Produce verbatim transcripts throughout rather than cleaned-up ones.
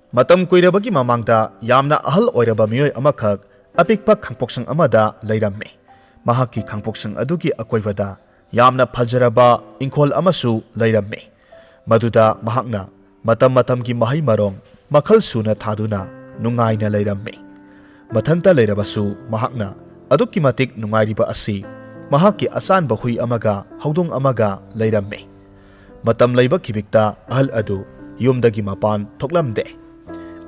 ꯃꯇꯝ ꯀꯨꯏꯔꯕꯒꯤ ꯃꯃꯥꯡꯗ ꯌꯥꯝꯅ ꯑꯍꯜ ꯑꯣꯏꯔꯕ ꯃꯤꯑꯣꯏ ꯑꯃꯈꯛ ꯑꯄꯤꯛꯄ ꯈꯥꯡꯄꯣꯛꯁꯪ ꯑꯃꯗ ꯂꯩꯔꯝꯃꯤ꯫ ꯃꯍꯥꯛꯀꯤ ꯈꯥꯡꯄꯣꯛꯁꯪ ꯑꯗꯨꯒꯤ ꯑꯀꯣꯏꯕꯗ ꯌꯥꯝꯅ ꯐꯖꯔꯕ ꯏꯪꯈꯣꯜ ꯑꯃꯁꯨ ꯂꯩꯔꯝꯃꯤ꯫ ꯃꯗꯨꯗ ꯃꯍꯥꯛꯅ ꯃꯇꯝ ꯃꯇꯝꯒꯤ ꯃꯍꯩ ꯃꯔꯣꯡ ꯃꯈꯜ ꯁꯨꯅ ꯊꯥꯗꯨꯅ ꯅꯨꯡꯉꯥꯏꯅ ꯂꯩꯔꯝꯃꯤ꯫ ꯃꯊꯟꯇ ꯂꯩꯔꯕꯁꯨ ꯃꯍꯥꯛꯅ ꯑꯗꯨꯛꯀꯤ ꯃꯇꯤꯛ ꯅꯨꯡꯉꯥꯏꯔꯤꯕ ꯑꯁꯤ ꯃꯍꯥꯛꯀꯤ ꯑꯆꯥꯟꯕ ꯍꯨꯏ ꯑꯃꯒ ꯍꯧꯗꯣꯡ ꯑꯃꯒ ꯂꯩꯔꯝꯃꯤ꯫ ꯃꯇꯝ ꯂꯩꯕ ꯈꯤꯕꯤꯛꯇ ꯑꯍꯜ ꯑꯗꯨ ꯌꯨꯝꯗꯒꯤ ꯃꯄꯥꯟ ꯊꯣꯛꯂꯝꯗꯦ꯫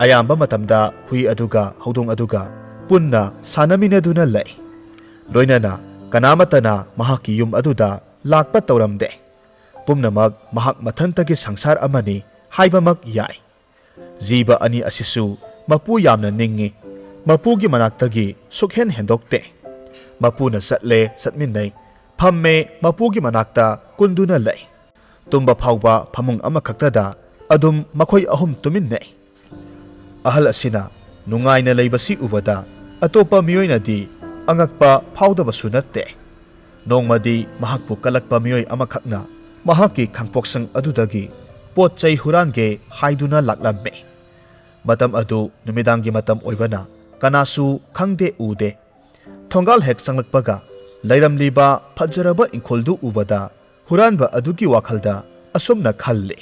ꯑꯌꯥꯝꯕ ꯃꯇꯝꯗ ꯍꯨꯏ ꯑꯗꯨꯒ ꯍꯧꯗꯣꯡ ꯑꯗꯨꯒ ꯄꯨꯟꯅ ꯁꯥꯟꯅꯃꯤꯟꯅꯗꯨꯅ ꯂꯩ꯫ ꯂꯣꯏꯅꯅ ꯀꯅꯥꯃꯠꯇꯅ ꯃꯍꯥꯛꯀꯤ ꯌꯨꯝ ꯑꯗꯨꯗ ꯂꯥꯛꯄ ꯇꯧꯔꯝꯗꯦ꯫ ꯄꯨꯝꯅꯃꯛ ꯃꯍꯥꯛ ꯃꯊꯟꯇꯒꯤ ꯁꯪꯁꯥꯔ ꯑꯃꯅꯤ ꯍꯥꯏꯕꯃꯛ ꯌꯥꯏ꯫ ꯖꯤꯕ ꯑꯅꯤ ꯑꯁꯤꯁꯨ ꯃꯄꯨ ꯌꯥꯝꯅ ꯅꯤꯡꯏ꯫ ꯃꯄꯨꯒꯤ ꯃꯅꯥꯛꯇꯒꯤ ꯁꯨꯛꯍꯦꯟ ꯍꯦꯟꯗꯣꯛꯇꯦ꯫ ꯃꯄꯨꯅ ꯆꯠꯂꯦ, ꯆꯠꯃꯤꯟꯅꯩ, ꯐꯝꯃꯦ, ꯃꯄꯨꯒꯤ ꯃꯅꯥꯛꯇ ꯀꯨꯟꯗꯨꯅ ꯂꯩ꯫ ꯇꯨꯝꯕ ꯐꯥꯎꯕ ꯐꯃꯨꯡ ꯑꯃꯈꯛꯇꯗ ꯑꯗꯨꯝ ꯃꯈꯣꯏ ꯑꯍꯨꯝ ꯇꯨꯃꯤꯟꯅꯩ꯫ ꯑꯍꯜ ꯑꯁꯤꯅ ꯅꯨꯡꯉꯥꯏꯅ ꯂꯩꯕꯁꯤ ꯎꯕꯗ ꯑꯇꯣꯞꯄ ꯃꯤꯑꯣꯏꯅꯗꯤ ꯑꯉꯛꯄ ꯐꯥꯎꯗꯕꯁꯨ ꯅꯠꯇꯦ꯫ ꯅꯣꯡꯃꯗꯤ ꯃꯍꯥꯛꯄꯨ ꯀꯜꯂꯛꯄ ꯃꯤꯑꯣꯏ ꯑꯃꯈꯛꯅ ꯃꯍꯥꯛꯀꯤ ꯈꯥꯡꯄꯣꯛꯁꯪ ꯑꯗꯨꯗꯒꯤ ꯄꯣꯠ ꯆꯩ ꯍꯨꯔꯥꯟꯒꯦ ꯍꯥꯏꯗꯨꯅ ꯂꯥꯛꯂꯝꯃꯤ꯫ ꯃꯇꯝ ꯑꯗꯨ ꯅꯨꯃꯤꯗꯥꯡꯒꯤ ꯃꯇꯝ ꯑꯣꯏꯕꯅ ꯀꯅꯥꯁꯨ ꯈꯪꯗꯦ ꯎꯗꯦ꯫ ꯊꯣꯡꯒꯥꯜ ꯍꯦꯛ ꯆꯪꯂꯛꯄꯒ ꯂꯩꯔꯝꯂꯤꯕ ꯐꯖꯔꯕ ꯏꯪꯈꯣꯜꯗꯨ ꯎꯕꯗ ꯍꯨꯔꯥꯟꯕ ꯑꯗꯨꯒꯤ ꯋꯥꯈꯜꯗ ꯑꯁꯨꯝꯅ ꯈꯜꯂꯤ,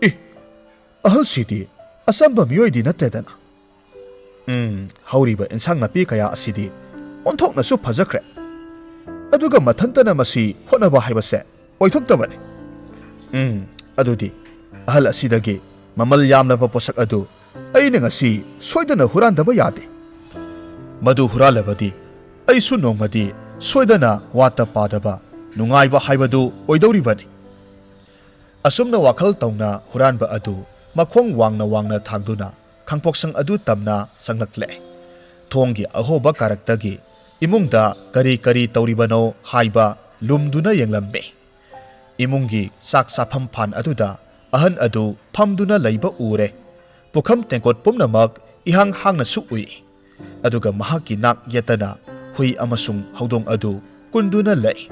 "ꯏ, ꯑꯍꯜꯁꯤꯗꯤ ꯑꯆꯝꯕ ꯃꯤꯑꯣꯏꯗꯤ ꯅꯠꯇꯦꯗꯅ꯫ ꯎꯝ, ꯍꯧꯔꯤꯕ ꯏꯟꯁꯥꯡ ꯅꯥꯄꯤ ꯀꯌꯥ ꯑꯁꯤꯗꯤ ꯑꯣꯟꯊꯣꯛꯅꯁꯨ ꯐꯖꯈ꯭ꯔꯦ꯫ ꯑꯗꯨꯒ ꯃꯊꯟꯇꯅ ꯃꯁꯤ ꯍꯣꯠꯅꯕ ꯍꯥꯏꯕꯁꯦ ꯑꯣꯏꯊꯣꯛꯇꯕꯅꯤ꯫ ꯎꯝ, ꯑꯗꯨꯗꯤ ꯑꯍꯜ ꯑꯁꯤꯗꯒꯤ ꯃꯃꯜ ꯌꯥꯝꯂꯕ ꯄꯣꯠꯁꯛ ꯑꯗꯨ ꯑꯩꯅ ꯉꯁꯤ ꯁꯣꯏꯗꯅ ꯍꯨꯔꯥꯟꯗꯕ ꯌꯥꯗꯦ꯫ ꯃꯗꯨ ꯍꯨꯔꯥꯜꯂꯕꯗꯤ ꯑꯩꯁꯨ ꯅꯣꯡꯃꯗꯤ ꯁꯣꯏꯗꯅ ꯋꯥꯠꯇ ꯄꯥꯗꯕ ꯅꯨꯡꯉꯥꯏꯕ ꯍꯥꯏꯕꯗꯨ ꯑꯣꯏꯗꯧꯔꯤꯕꯅꯤ"꯫ ꯑꯁꯨꯝꯅ ꯋꯥꯈꯜ ꯇꯧꯅ ꯍꯨꯔꯥꯟꯕ ꯑꯗꯨ ꯃꯈꯣꯡ ꯋꯥꯡꯅ ꯋꯥꯡꯅ ꯊꯥꯡꯗꯨꯅ ꯈꯥꯡꯄꯣꯛꯁꯪ ꯑꯗꯨ ꯇꯝꯅ ꯆꯪꯂꯛꯂꯦ꯫ ꯊꯣꯡꯒꯤ ꯑꯍꯣꯕ ꯀꯥꯔꯛꯇꯒꯤ ꯏꯃꯨꯡꯗ ꯀꯔꯤ ꯀꯔꯤ ꯇꯧꯔꯤꯕꯅꯣ ꯍꯥꯏꯕ ꯂꯨꯝꯗꯨꯅ ꯌꯦꯡꯂꯝꯃꯤ꯫ ꯏꯃꯨꯡꯒꯤ ꯆꯥꯛ ꯆꯥꯐꯝ ꯐꯥꯟ ꯑꯗꯨꯗ ꯑꯍꯟ ꯑꯗꯨ ꯐꯝꯗꯨꯅ ꯂꯩꯕ ꯎꯔꯦ꯫ ꯄꯨꯈꯝ ꯇꯦꯡꯀꯣꯠ ꯄꯨꯝꯅꯃꯛ ꯏꯍꯥꯡ ꯍꯥꯡꯅꯁꯨ ꯎꯏ꯫ ꯑꯗꯨꯒ ꯃꯍꯥꯛꯀꯤ ꯅꯥꯛ ꯌꯦꯠꯇꯅ ꯍꯨꯏ ꯑꯃꯁꯨꯡ ꯍꯧꯗꯣꯡ ꯑꯗꯨ ꯀꯨꯟꯗꯨꯅ ꯂꯩ꯫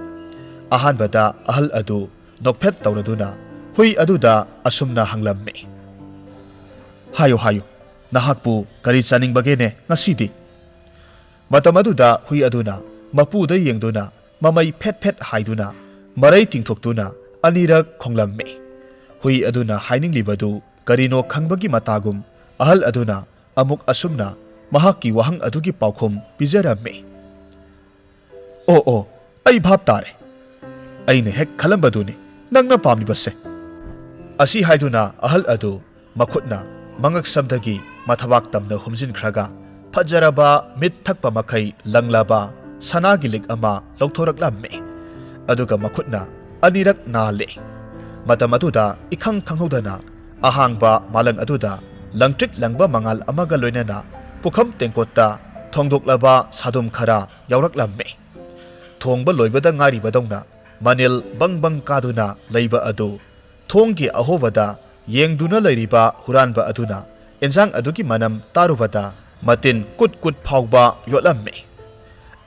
ꯑꯍꯥꯟꯕꯗ ꯑꯍꯜ ꯑꯗꯨ ꯅꯣꯛꯐꯦꯠ ꯇꯧꯔꯗꯨꯅ ꯍꯨꯏ ꯑꯗꯨꯗ ꯑꯁꯨꯝꯅ ꯍꯪꯂꯝꯃꯤ, "ꯍꯥꯏꯌꯨ, ꯍꯥꯏꯌꯨ, ꯅꯍꯥꯛꯄꯨ ꯀꯔꯤ ꯆꯥꯅꯤꯡꯕꯒꯦꯅꯦ ꯉꯁꯤꯗꯤ?" ꯃꯇꯝ ꯑꯗꯨꯗ ꯍꯨꯏ ꯑꯗꯨꯅ ꯃꯄꯨꯗ ꯌꯦꯡꯗꯨꯅ ꯃꯃꯩ ꯐꯦꯠ ꯐꯦꯠ ꯍꯥꯏꯗꯨꯅ ꯃꯔꯩ ꯇꯤꯡꯊꯣꯛꯇꯨꯅ ꯑꯅꯤꯔꯛ ꯈꯣꯡꯂꯝꯃꯤ꯫ ꯍꯨꯏ ꯑꯗꯨꯅ ꯍꯥꯏꯅꯤꯡꯂꯤꯕꯗꯨ ꯀꯔꯤꯅꯣ ꯈꯪꯕꯒꯤ ꯃꯇꯥꯒꯨꯝ ꯑꯍꯜ ꯑꯗꯨꯅ ꯑꯃꯨꯛ ꯑꯁꯨꯝꯅ ꯃꯍꯥꯛꯀꯤ ꯋꯥꯍꯪ ꯑꯗꯨꯒꯤ ꯄꯥꯎꯈꯨꯝ ꯄꯤꯖꯔꯝꯃꯤ꯫ "ꯑꯣ, ꯑꯣ, ꯑꯩ ꯚꯥꯞ ꯇꯥꯔꯦ꯫ ꯑꯩꯅ ꯍꯦꯛ ꯈꯜꯂꯝꯕꯗꯨꯅꯤ ꯅꯪꯅ ꯄꯥꯝꯂꯤꯕꯁꯦ꯫" ꯑꯁꯤ ꯍꯥꯏꯗꯨꯅ ꯑꯍꯜ ꯑꯗꯨ ꯃꯈꯨꯠꯅ ꯃꯉꯛꯁꯝꯗꯒꯤ ꯃꯊꯕꯥꯛ ꯇꯝꯅ ꯍꯨꯝꯖꯤꯟꯈ꯭ꯔꯒ ꯐꯖꯔꯕ ꯃꯤꯠ ꯊꯛꯄ ꯃꯈꯩ ꯂꯪꯂꯕ ꯁꯅꯥꯒꯤ ꯂꯤꯛ ꯑꯃ ꯂꯧꯊꯣꯔꯛꯂꯝꯃꯤ꯫ ꯑꯗꯨꯒ ꯃꯈꯨꯠꯅ ꯑꯅꯤꯔꯛ ꯅꯥꯜꯂꯤ꯫ ꯃꯇꯝ ꯑꯗꯨꯗ ꯏꯈꯪ ꯈꯪꯍꯧꯗꯅ ꯑꯍꯥꯡꯕ ꯃꯥꯂꯪ ꯑꯗꯨꯗ ꯂꯪꯇ꯭ꯔꯤꯛ ꯂꯪꯕ ꯃꯉꯥꯜ ꯑꯃꯒ ꯂꯣꯏꯅꯅ ꯄꯨꯈꯝ ꯇꯦꯡꯀꯣꯠꯇ ꯊꯣꯡꯗꯣꯛꯂꯕ ꯁꯥꯗꯨꯝ ꯈꯔ ꯌꯥꯎꯔꯛꯂꯝꯃꯤ꯫ ꯊꯣꯡꯕ ꯂꯣꯏꯕꯗ ꯉꯥꯏꯔꯤꯕꯗꯧꯅ ꯃꯅꯤꯜ ꯕꯪ ꯕꯪ ꯀꯥꯗꯨꯅ ꯂꯩꯕ ꯑꯗꯨ ꯊꯣꯡꯒꯤ ꯑꯍꯣꯕꯗ ꯌꯦꯡꯗꯨꯅ ꯂꯩꯔꯤꯕ ꯍꯨꯔꯥꯟꯕ ꯑꯗꯨꯅ ꯏꯟꯖꯥꯡ ꯑꯗꯨꯒꯤ ꯃꯅꯝ ꯇꯥꯔꯨꯕꯗ ꯃꯇꯤꯟ ꯀꯨꯠ ꯀꯨꯠ ꯐꯥꯎꯕ ꯌꯣꯠꯂꯝꯃꯤ꯫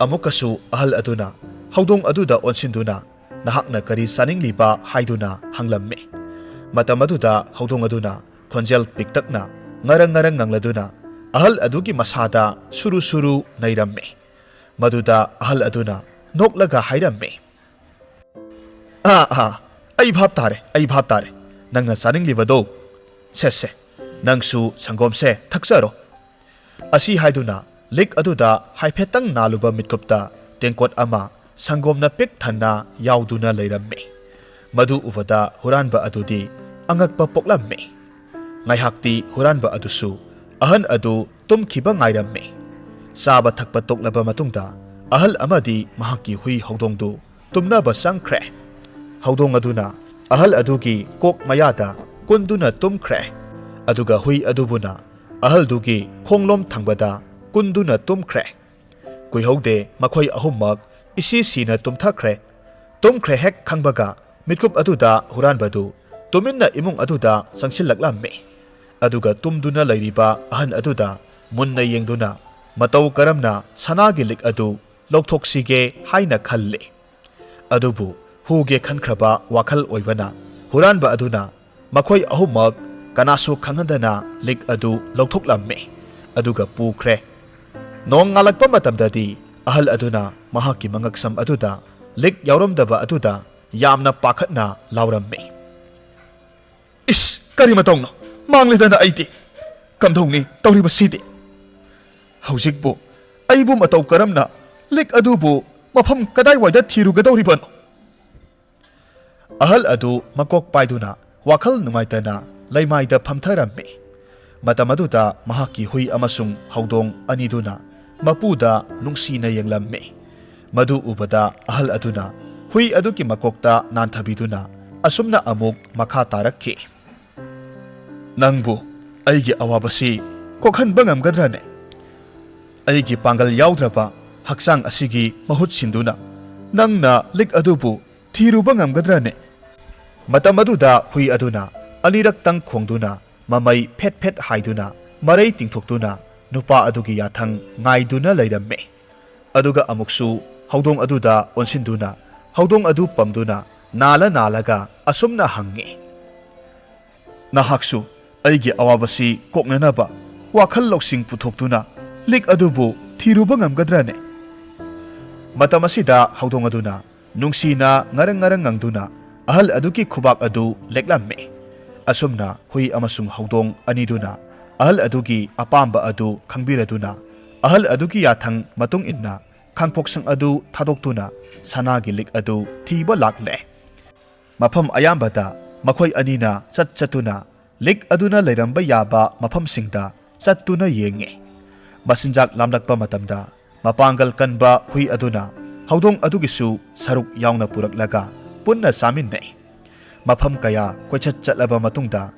ꯑꯃꯨꯛꯀꯁꯨ ꯑꯍꯜ ꯑꯗꯨꯅ ꯍꯧꯗꯣꯡ ꯑꯗꯨꯗ ꯑꯣꯟꯁꯤꯟꯗꯨꯅ, "ꯅꯍꯥꯛꯅ ꯀꯔꯤ ꯆꯥꯅꯤꯡꯂꯤꯕ?" ꯍꯥꯏꯗꯨꯅ ꯍꯪꯂꯝꯃꯤ꯫ ꯃꯇꯝ ꯑꯗꯨꯗ ꯍꯧꯗꯣꯡ ꯑꯗꯨꯅ ꯈꯣꯟꯖꯦꯜ ꯄꯤꯛꯇꯛꯅ ꯉꯔꯪ ꯉꯔꯪ ꯉꯪꯂꯗꯨꯅ ꯑꯍꯜ ꯑꯗꯨꯒꯤ ꯃꯁꯥꯗ ꯁꯨꯔꯨ ꯁꯨꯔꯨ ꯅꯩꯔꯝꯃꯤ꯫ ꯃꯗꯨꯗ ꯑꯍꯜ ꯑꯗꯨꯅ ꯅꯣꯛꯂꯒ ꯍꯥꯏꯔꯝꯃꯤ, "ꯑꯥ, ꯑꯥ, ꯑꯩ ꯚꯥꯞ ꯇꯥꯔꯦ, ꯑꯩ ꯚꯥꯞ ꯇꯥꯔꯦ꯫ ꯅꯪꯅ ꯆꯥꯅꯤꯡꯂꯤꯕꯗꯣ꯫ ꯁꯦ, ꯁꯦ, ꯅꯪꯁꯨ ꯁꯪꯒꯣꯝꯁꯦ ꯊꯛꯆꯔꯣ꯫" ꯑꯁꯤ ꯍꯥꯏꯗꯨꯅ ꯂꯤꯛ ꯑꯗꯨꯗ ꯍꯥꯏꯐꯦꯠꯇꯪ ꯅꯥꯜꯂꯨꯕ ꯃꯤꯠꯀꯨꯞꯇ ꯇꯦꯡꯀꯣꯠ ꯑꯃ ꯁꯪꯒꯣꯝꯅ ꯄꯤꯛ ꯊꯟꯅ ꯌꯥꯎꯗꯨꯅ ꯂꯩꯔꯝꯃꯤ꯫ ꯃꯗꯨ ꯎꯕꯗ ꯍꯨꯔꯥꯟꯕ ꯑꯗꯨꯗꯤ ꯑꯉꯛꯄ ꯄꯣꯛꯂꯝꯃꯤ꯫ ꯉꯥꯏꯍꯥꯛꯇꯤ ꯍꯨꯔꯥꯟꯕ ꯑꯗꯨꯁꯨ ꯑꯍꯟ ꯑꯗꯨ ꯇꯨꯝꯈꯤꯕ ꯉꯥꯏꯔꯝꯃꯤ꯫ ꯆꯥꯕ ꯊꯛꯄ ꯇꯣꯛꯂꯕ ꯃꯇꯨꯡꯗ ꯑꯍꯜ ꯑꯃꯗꯤ ꯃꯍꯥꯛꯀꯤ ꯍꯨꯏ ꯍꯧꯗꯣꯡꯗꯨ ꯇꯨꯝꯅꯕ ꯆꯪꯈ꯭ꯔꯦ꯫ ꯍꯧꯗꯣꯡ ꯑꯗꯨꯅ ꯑꯍꯜ ꯑꯗꯨꯒꯤ ꯀꯣꯛ ꯃꯌꯥꯗ ꯀꯨꯟꯗꯨꯅ ꯇꯨꯝꯈ꯭ꯔꯦ꯫ ꯑꯗꯨꯒ ꯍꯨꯏ ꯑꯗꯨꯕꯨꯅ ꯑꯍꯜꯗꯨꯒꯤ ꯈꯣꯡꯂꯣꯝ ꯊꯪꯕꯗ ꯀꯨꯟꯗꯨꯅ ꯇꯨꯝꯈ꯭ꯔꯦ꯫ ꯀꯨꯏꯍꯧꯗꯦ ꯃꯈꯣꯏ ꯑꯍꯨꯝꯃꯛ ꯏꯁꯤ ꯁꯤꯅ ꯇꯨꯝꯊꯈ꯭ꯔꯦ꯫ ꯇꯨꯝꯈ꯭ꯔꯦ ꯍꯦꯛ ꯈꯪꯕꯒ ꯃꯤꯠꯀꯨꯞ ꯑꯗꯨꯗ ꯍꯨꯔꯥꯟꯕꯗꯨ ꯇꯨꯃꯤꯟꯅ ꯏꯃꯨꯡ ꯑꯗꯨꯗ ꯆꯪꯁꯤꯜꯂꯛꯂꯝꯃꯤ꯫ ꯑꯗꯨꯒ ꯇꯨꯝꯗꯨꯅ ꯂꯩꯔꯤꯕ ꯑꯍꯟ ꯑꯗꯨꯗ ꯃꯨꯟꯅ ꯌꯦꯡꯗꯨꯅ ꯃꯇꯧ ꯀꯔꯝꯅ ꯁꯅꯥꯒꯤ ꯂꯤꯛ ꯑꯗꯨ ꯂꯧꯊꯣꯛꯁꯤꯒꯦ ꯍꯥꯏꯅ ꯈꯜꯂꯤ꯫ ꯑꯗꯨꯕꯨ ꯍꯨꯒꯦ ꯈꯟꯈ꯭ꯔꯕ ꯋꯥꯈꯜ ꯑꯣꯏꯕꯅ ꯍꯨꯔꯥꯟꯕ ꯑꯗꯨꯅ ꯃꯈꯣꯏ ꯑꯍꯨꯝꯃꯛ ꯀꯅꯥꯁꯨ ꯈꯪꯍꯟꯗꯅ ꯂꯤꯛ ꯑꯗꯨ ꯂꯧꯊꯣꯛꯂꯝꯃꯤ, ꯑꯗꯨꯒ ꯄꯨꯈ꯭ꯔꯦ꯫ ꯅꯣꯡꯉꯥꯜꯂꯛꯄ ꯃꯇꯝꯗꯗꯤ ꯑꯍꯜ ꯑꯗꯨꯅ ꯃꯍꯥꯛꯀꯤ ꯃꯉꯛꯁꯝ ꯑꯗꯨꯗ ꯂꯤꯛ ꯌꯥꯎꯔꯝꯗꯕ ꯑꯗꯨꯗ ꯌꯥꯝꯅ ꯄꯥꯈꯠꯅ ꯂꯥꯎꯔꯝꯃꯤ꯫ "ꯏꯁ, ꯀꯔꯤ ꯃꯇꯧꯅꯣ? ꯃꯥꯡꯂꯦꯗꯅ ꯑꯩꯗꯤ꯫ ꯀꯝꯗꯧꯅꯤ ꯇꯧꯔꯤꯕꯁꯤꯗꯤ? ꯍꯧꯖꯤꯛꯄꯨ ꯑꯩꯕꯨ ꯃꯇꯧ ꯀꯔꯝꯅ, ꯂꯤꯛ ꯑꯗꯨꯕꯨ ꯃꯐꯝ ꯀꯗꯥꯏꯋꯥꯏꯗ ꯊꯤꯔꯨꯒꯗꯧꯔꯤꯕꯅꯣ?" ꯑꯍꯜ ꯑꯗꯨ ꯃꯀꯣꯛ ꯄꯥꯏꯗꯨꯅ ꯋꯥꯈꯜ ꯅꯨꯡꯉꯥꯏꯇꯅ ꯂꯩꯃꯥꯏꯗ ꯐꯝꯊꯔꯝꯃꯤ꯫ ꯃꯇꯝ ꯑꯗꯨꯗ ꯃꯍꯥꯛꯀꯤ ꯍꯨꯏ ꯑꯃꯁꯨꯡ ꯍꯧꯗꯣꯡ ꯑꯅꯤꯗꯨꯅ ꯃꯄꯨꯗ ꯅꯨꯡꯁꯤꯅ ꯌꯦꯡꯂꯝꯃꯤ꯫ ꯃꯗꯨ ꯎꯕꯗ ꯑꯍꯜ ꯑꯗꯨꯅ ꯍꯨꯏ ꯑꯗꯨꯒꯤ ꯃꯀꯣꯛꯇ ꯅꯥꯟꯊꯕꯤꯗꯨꯅ ꯑꯁꯨꯝꯅ ꯑꯃꯨꯛ ꯃꯈꯥ ꯇꯥꯔꯛꯈꯤ꯫ "ꯅꯪꯕꯨ ꯑꯩꯒꯤ ꯑꯋꯥꯕꯁꯤ ꯀꯣꯛꯍꯟꯕ ꯉꯝꯒꯗ꯭ꯔꯅꯦ? ꯑꯩꯒꯤ ꯄꯥꯡꯒꯜ ꯌꯥꯎꯗ꯭ꯔꯕ ꯍꯛꯆꯥꯡ ꯑꯁꯤꯒꯤ ꯃꯍꯨꯠ ꯁꯤꯟꯗꯨꯅ ꯅꯪꯅ ꯂꯤꯛ ꯑꯗꯨꯕꯨ ꯊꯤꯔꯨꯕ ꯉꯝꯒꯗ꯭ꯔꯅꯦ?" ꯃꯇꯝ ꯑꯗꯨꯗ ꯍꯨꯏ ꯑꯗꯨꯅ ꯑꯅꯤꯔꯛꯇꯪ ꯈꯣꯡꯗꯨꯅ, ꯃꯃꯩ ꯐꯦꯠ ꯐꯦꯠ ꯍꯥꯏꯗꯨꯅ, ꯃꯔꯩ ꯇꯤꯡꯊꯣꯛꯇꯨꯅ ꯅꯨꯄꯥ ꯑꯗꯨꯒꯤ ꯌꯥꯊꯪ ꯉꯥꯏꯗꯨꯅ ꯂꯩꯔꯝꯃꯤ꯫ ꯑꯗꯨꯒ ꯑꯃꯨꯛꯁꯨ ꯍꯧꯗꯣꯡ ꯑꯗꯨꯗ ꯑꯣꯟꯁꯤꯟꯗꯨꯅ ꯍꯧꯗꯣꯡ ꯑꯗꯨ ꯄꯝꯗꯨꯅ ꯅꯥꯜꯂ ꯅꯥꯜꯂꯒ ꯑꯁꯨꯝꯅ ꯍꯪꯉꯤ, "ꯅꯍꯥꯛꯁꯨ ꯑꯩꯒꯤ ꯑꯋꯥꯕꯁꯤ ꯀꯣꯛꯅꯅꯕ ꯋꯥꯈꯜ ꯂꯧꯁꯤꯡ ꯄꯨꯊꯣꯛꯇꯨꯅ ꯂꯤꯛ ꯑꯗꯨꯕꯨ ꯊꯤꯔꯨꯕ ꯉꯝꯒꯗ꯭ꯔꯅꯦ?" ꯃꯇꯝ ꯑꯁꯤꯗ ꯍꯧꯗꯣꯡ ꯑꯗꯨꯅ ꯅꯨꯡꯁꯤꯅ ꯉꯔꯪ ꯉꯔꯪ ꯉꯪꯗꯨꯅ ꯑꯍꯜ ꯑꯗꯨꯒꯤ ꯈꯨꯕꯥꯛ ꯑꯗꯨ ꯂꯦꯛꯂꯝꯃꯤ꯫ ꯑꯁꯨꯝꯅ ꯍꯨꯏ ꯑꯃꯁꯨꯡ ꯍꯧꯗꯣꯡ ꯑꯅꯤꯗꯨꯅ ꯑꯍꯜ ꯑꯗꯨꯒꯤ ꯑꯄꯥꯝꯕ ꯑꯗꯨ ꯈꯪꯕꯤꯔꯗꯨꯅ, ꯑꯍꯜ ꯑꯗꯨꯒꯤ ꯌꯥꯊꯪ ꯃꯇꯨꯡ ꯏꯟꯅ ꯈꯥꯡꯄꯣꯛꯁꯪ ꯑꯗꯨ ꯊꯥꯗꯣꯛꯇꯨꯅ ꯁꯅꯥꯒꯤ ꯂꯤꯛ ꯑꯗꯨ ꯊꯤꯕ ꯂꯥꯛꯂꯦ꯫ ꯃꯐꯝ ꯑꯌꯥꯝꯕꯗ ꯃꯈꯣꯏ ꯑꯅꯤꯅ ꯆꯠ ꯆꯠꯇꯨꯅ ꯂꯤꯛ ꯑꯗꯨꯅ ꯂꯩꯔꯝꯕ ꯌꯥꯕ ꯃꯐꯝꯁꯤꯡꯗ ꯆꯠꯇꯨꯅ ꯌꯦꯡꯉꯤ꯫ ꯃꯆꯤꯟꯖꯥꯛ ꯂꯥꯝꯂꯛꯄ ꯃꯇꯝꯗ ꯃꯄꯥꯡꯒꯜ ꯀꯟꯕ ꯍꯨꯏ ꯑꯗꯨꯅ ꯍꯧꯗꯣꯡ ꯑꯗꯨꯒꯤꯁꯨ ꯁꯔꯨꯛ ꯌꯥꯎꯅ ꯄꯨꯔꯛꯂꯒ ꯄꯨꯟꯅ ꯆꯥꯃꯤꯟꯅꯩ꯫ ꯃꯐꯝ ꯀꯌꯥ ꯀꯣꯏꯆꯠ ꯆꯠꯂꯕ ꯃꯇꯨꯡꯗ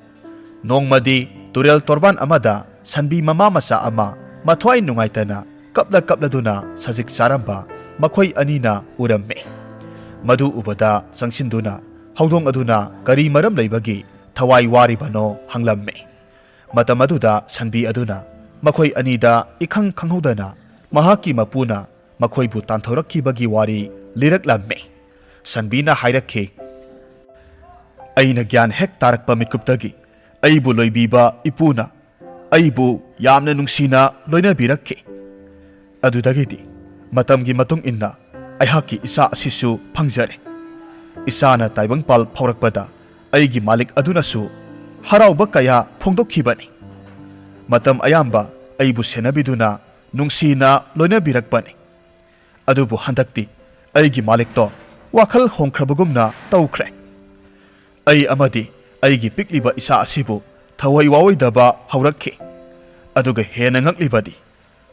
ꯅꯣꯡꯃꯗꯤ ꯇꯨꯔꯦꯜ ꯇꯣꯔꯕꯥꯟ ꯑꯃꯗ ꯁꯟꯕꯤ ꯃꯃꯥ ꯃꯆꯥ ꯑꯃ ꯃꯊ꯭ꯋꯥꯏ ꯅꯨꯡꯉꯥꯏꯇꯅ ꯀꯞꯂ ꯀꯞꯂꯗꯨꯅ ꯁꯖꯤꯛ ꯆꯥꯔꯝꯕ ꯃꯈꯣꯏ ꯑꯅꯤꯅ ꯎꯔꯝꯃꯤ꯫ ꯃꯗꯨ ꯎꯕꯗ ꯆꯪꯁꯤꯟꯗꯨꯅ ꯍꯧꯗꯣꯡ ꯑꯗꯨꯅ ꯀꯔꯤ ꯃꯔꯝ ꯂꯩꯕꯒꯤ ꯊꯋꯥꯏ ꯋꯥꯔꯤꯕꯅꯣ ꯍꯪꯂꯝꯃꯤ꯫ ꯃꯇꯝ ꯑꯗꯨꯗ ꯁꯟꯕꯤ ꯑꯗꯨꯅ ꯃꯈꯣꯏ ꯑꯅꯤꯗ ꯏꯈꯪ ꯈꯪꯍꯧꯗꯅ ꯃꯍꯥꯛꯀꯤ ꯃꯄꯨꯅ ꯃꯈꯣꯏꯕꯨ ꯇꯥꯟꯊꯣꯔꯛꯈꯤꯕꯒꯤ ꯋꯥꯔꯤ ꯂꯤꯔꯛꯂꯝꯃꯤ꯫ ꯁꯟꯕꯤꯅ ꯍꯥꯏꯔꯛꯈꯤ, "ꯑꯩꯅ ꯒ꯭ꯌꯥꯟ ꯍꯦꯛ ꯇꯥꯔꯛꯄ ꯃꯤꯀꯨꯞꯇꯒꯤ ꯑꯩꯕꯨ ꯂꯣꯏꯕꯤꯕ ꯏꯄꯨꯅ ꯑꯩꯕꯨ ꯌꯥꯝꯅ ꯅꯨꯡꯁꯤꯅ ꯂꯣꯏꯅꯕꯤꯔꯛꯈꯤ꯫ ꯑꯗꯨꯗꯒꯤꯗꯤ ꯃꯇꯝꯒꯤ ꯃꯇꯨꯡ ꯏꯟꯅ ꯑꯩꯍꯥꯛꯀꯤ ꯏꯆꯥ ꯑꯁꯤꯁꯨ ꯐꯪꯖꯔꯦ꯫ ꯏꯆꯥꯅ ꯇꯥꯏꯕꯪꯄꯥꯜ ꯐꯥꯎꯔꯛꯄꯗ ꯑꯩꯒꯤ ꯃꯥꯂꯤꯛ ꯑꯗꯨꯅꯁꯨ ꯍꯔꯥꯎꯕ ꯀꯌꯥ ꯐꯣꯡꯗꯣꯛꯈꯤꯕꯅꯤ꯫ ꯃꯇꯝ ꯑꯌꯥꯝꯕ ꯑꯩꯕꯨ ꯁꯦꯟꯅꯕꯤꯗꯨꯅ ꯅꯨꯡꯁꯤꯅ ꯂꯣꯏꯅꯕꯤꯔꯛꯄꯅꯤ꯫ ꯑꯗꯨꯕꯨ ꯍꯟꯗꯛꯇꯤ ꯑꯩꯒꯤ ꯃꯥꯂꯤꯛꯇꯣ ꯋꯥꯈꯜ ꯍꯣꯡꯈ꯭ꯔꯕꯒꯨꯝꯅ ꯇꯧꯈ꯭ꯔꯦ꯫ ꯑꯩ ꯑꯃꯗꯤ ꯑꯩꯒꯤ ꯄꯤꯛꯂꯤꯕ ꯏꯆꯥ ꯑꯁꯤꯕꯨ ꯊꯋꯥꯏ ꯋꯥꯑꯣꯏꯗꯕ ꯍꯧꯔꯛꯈꯤ꯫ ꯑꯗꯨꯒ ꯍꯦꯟꯅ ꯉꯛꯂꯤꯕꯗꯤ,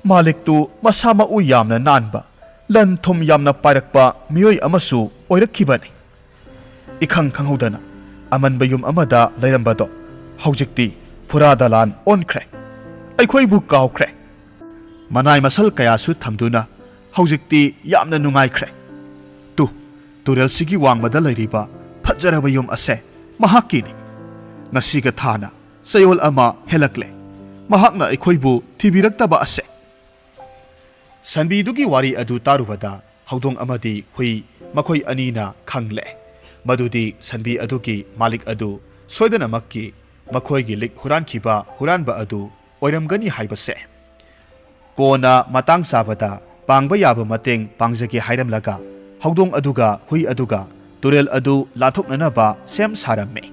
ꯃꯥꯂꯤꯛꯇꯨ ꯃꯁꯥ ꯃꯎ ꯌꯥꯝꯅ ꯅꯥꯟꯕ, ꯂꯟ ꯊꯨꯝ ꯌꯥꯝꯅ ꯄꯥꯏꯔꯛꯄ ꯃꯤꯑꯣꯏ ꯑꯃꯁꯨ ꯑꯣꯏꯔꯛꯈꯤꯕꯅꯤ꯫ ꯏꯈꯪ ꯈꯪꯍꯧꯗꯅ ꯑꯃꯟꯕ ꯌꯨꯝ ꯑꯃꯗ ꯂꯩꯔꯝꯕꯗꯣ ꯍꯧꯖꯤꯛꯇꯤ ꯐꯨꯔꯥ ꯗꯂꯥꯟ ꯑꯣꯟꯈ꯭ꯔꯦ꯫ ꯑꯩꯈꯣꯏꯕꯨ ꯀꯥꯎꯈ꯭ꯔꯦ꯫ ꯃꯅꯥꯏ ꯃꯁꯜ ꯀꯌꯥꯁꯨ ꯊꯝꯗꯨꯅ ꯍꯧꯖꯤꯛꯇꯤ ꯌꯥꯝꯅ ꯅꯨꯡꯉꯥꯏꯈ꯭ꯔꯦ꯫ ꯇꯨ, ꯇꯨꯔꯦꯜꯁꯤꯒꯤ ꯋꯥꯡꯃꯗ ꯂꯩꯔꯤꯕ ꯐꯖꯔꯕ ꯌꯨꯝ ꯑꯁꯦ ꯃꯍꯥꯛꯀꯤꯅꯤ꯫ ꯉꯁꯤꯒ ꯊꯥꯅ ꯆꯌꯣꯜ ꯑꯃ ꯍꯦꯜꯂꯛꯂꯦ꯫ ꯃꯍꯥꯛꯅ ꯑꯩꯈꯣꯏꯕꯨ ꯊꯤꯕꯤꯔꯛꯇꯕ ꯑꯁꯦ꯫ ꯁꯟꯕꯤꯗꯨꯒꯤ ꯋꯥꯔꯤ ꯑꯗꯨ ꯇꯥꯔꯨꯕꯗ ꯍꯧꯗꯣꯡ ꯑꯃꯗꯤ ꯍꯨꯏ ꯃꯈꯣꯏ ꯑꯅꯤꯅ ꯈꯪꯂꯦ ꯃꯗꯨꯗꯤ ꯁꯟꯕꯤ ꯑꯗꯨꯒꯤ ꯃꯥꯂꯤꯛ ꯑꯗꯨ ꯁꯣꯏꯗꯅꯃꯛꯀꯤ ꯃꯈꯣꯏꯒꯤ ꯂꯤꯛ ꯍꯨꯔꯥꯟꯈꯤꯕ ꯍꯨꯔꯥꯟꯕ ꯑꯗꯨ ꯑꯣꯏꯔꯝꯒꯅꯤ ꯍꯥꯏꯕꯁꯦ꯫ ꯀꯣꯟꯅ ꯃꯇꯥꯡ ꯆꯥꯕꯗ ꯄꯥꯡꯕ ꯌꯥꯕ ꯃꯇꯦꯡ ꯄꯥꯡꯖꯒꯦ ꯍꯥꯏꯔꯝꯂꯒ ꯍꯧꯗꯣꯡ ꯑꯗꯨꯒ ꯍꯨꯏ ꯑꯗꯨꯒ ꯇꯨꯔꯦꯜ ꯑꯗꯨ ꯂꯥꯟꯊꯣꯛꯅꯅꯕ ꯁꯦꯝ ꯁꯥꯔꯝꯃꯤ꯫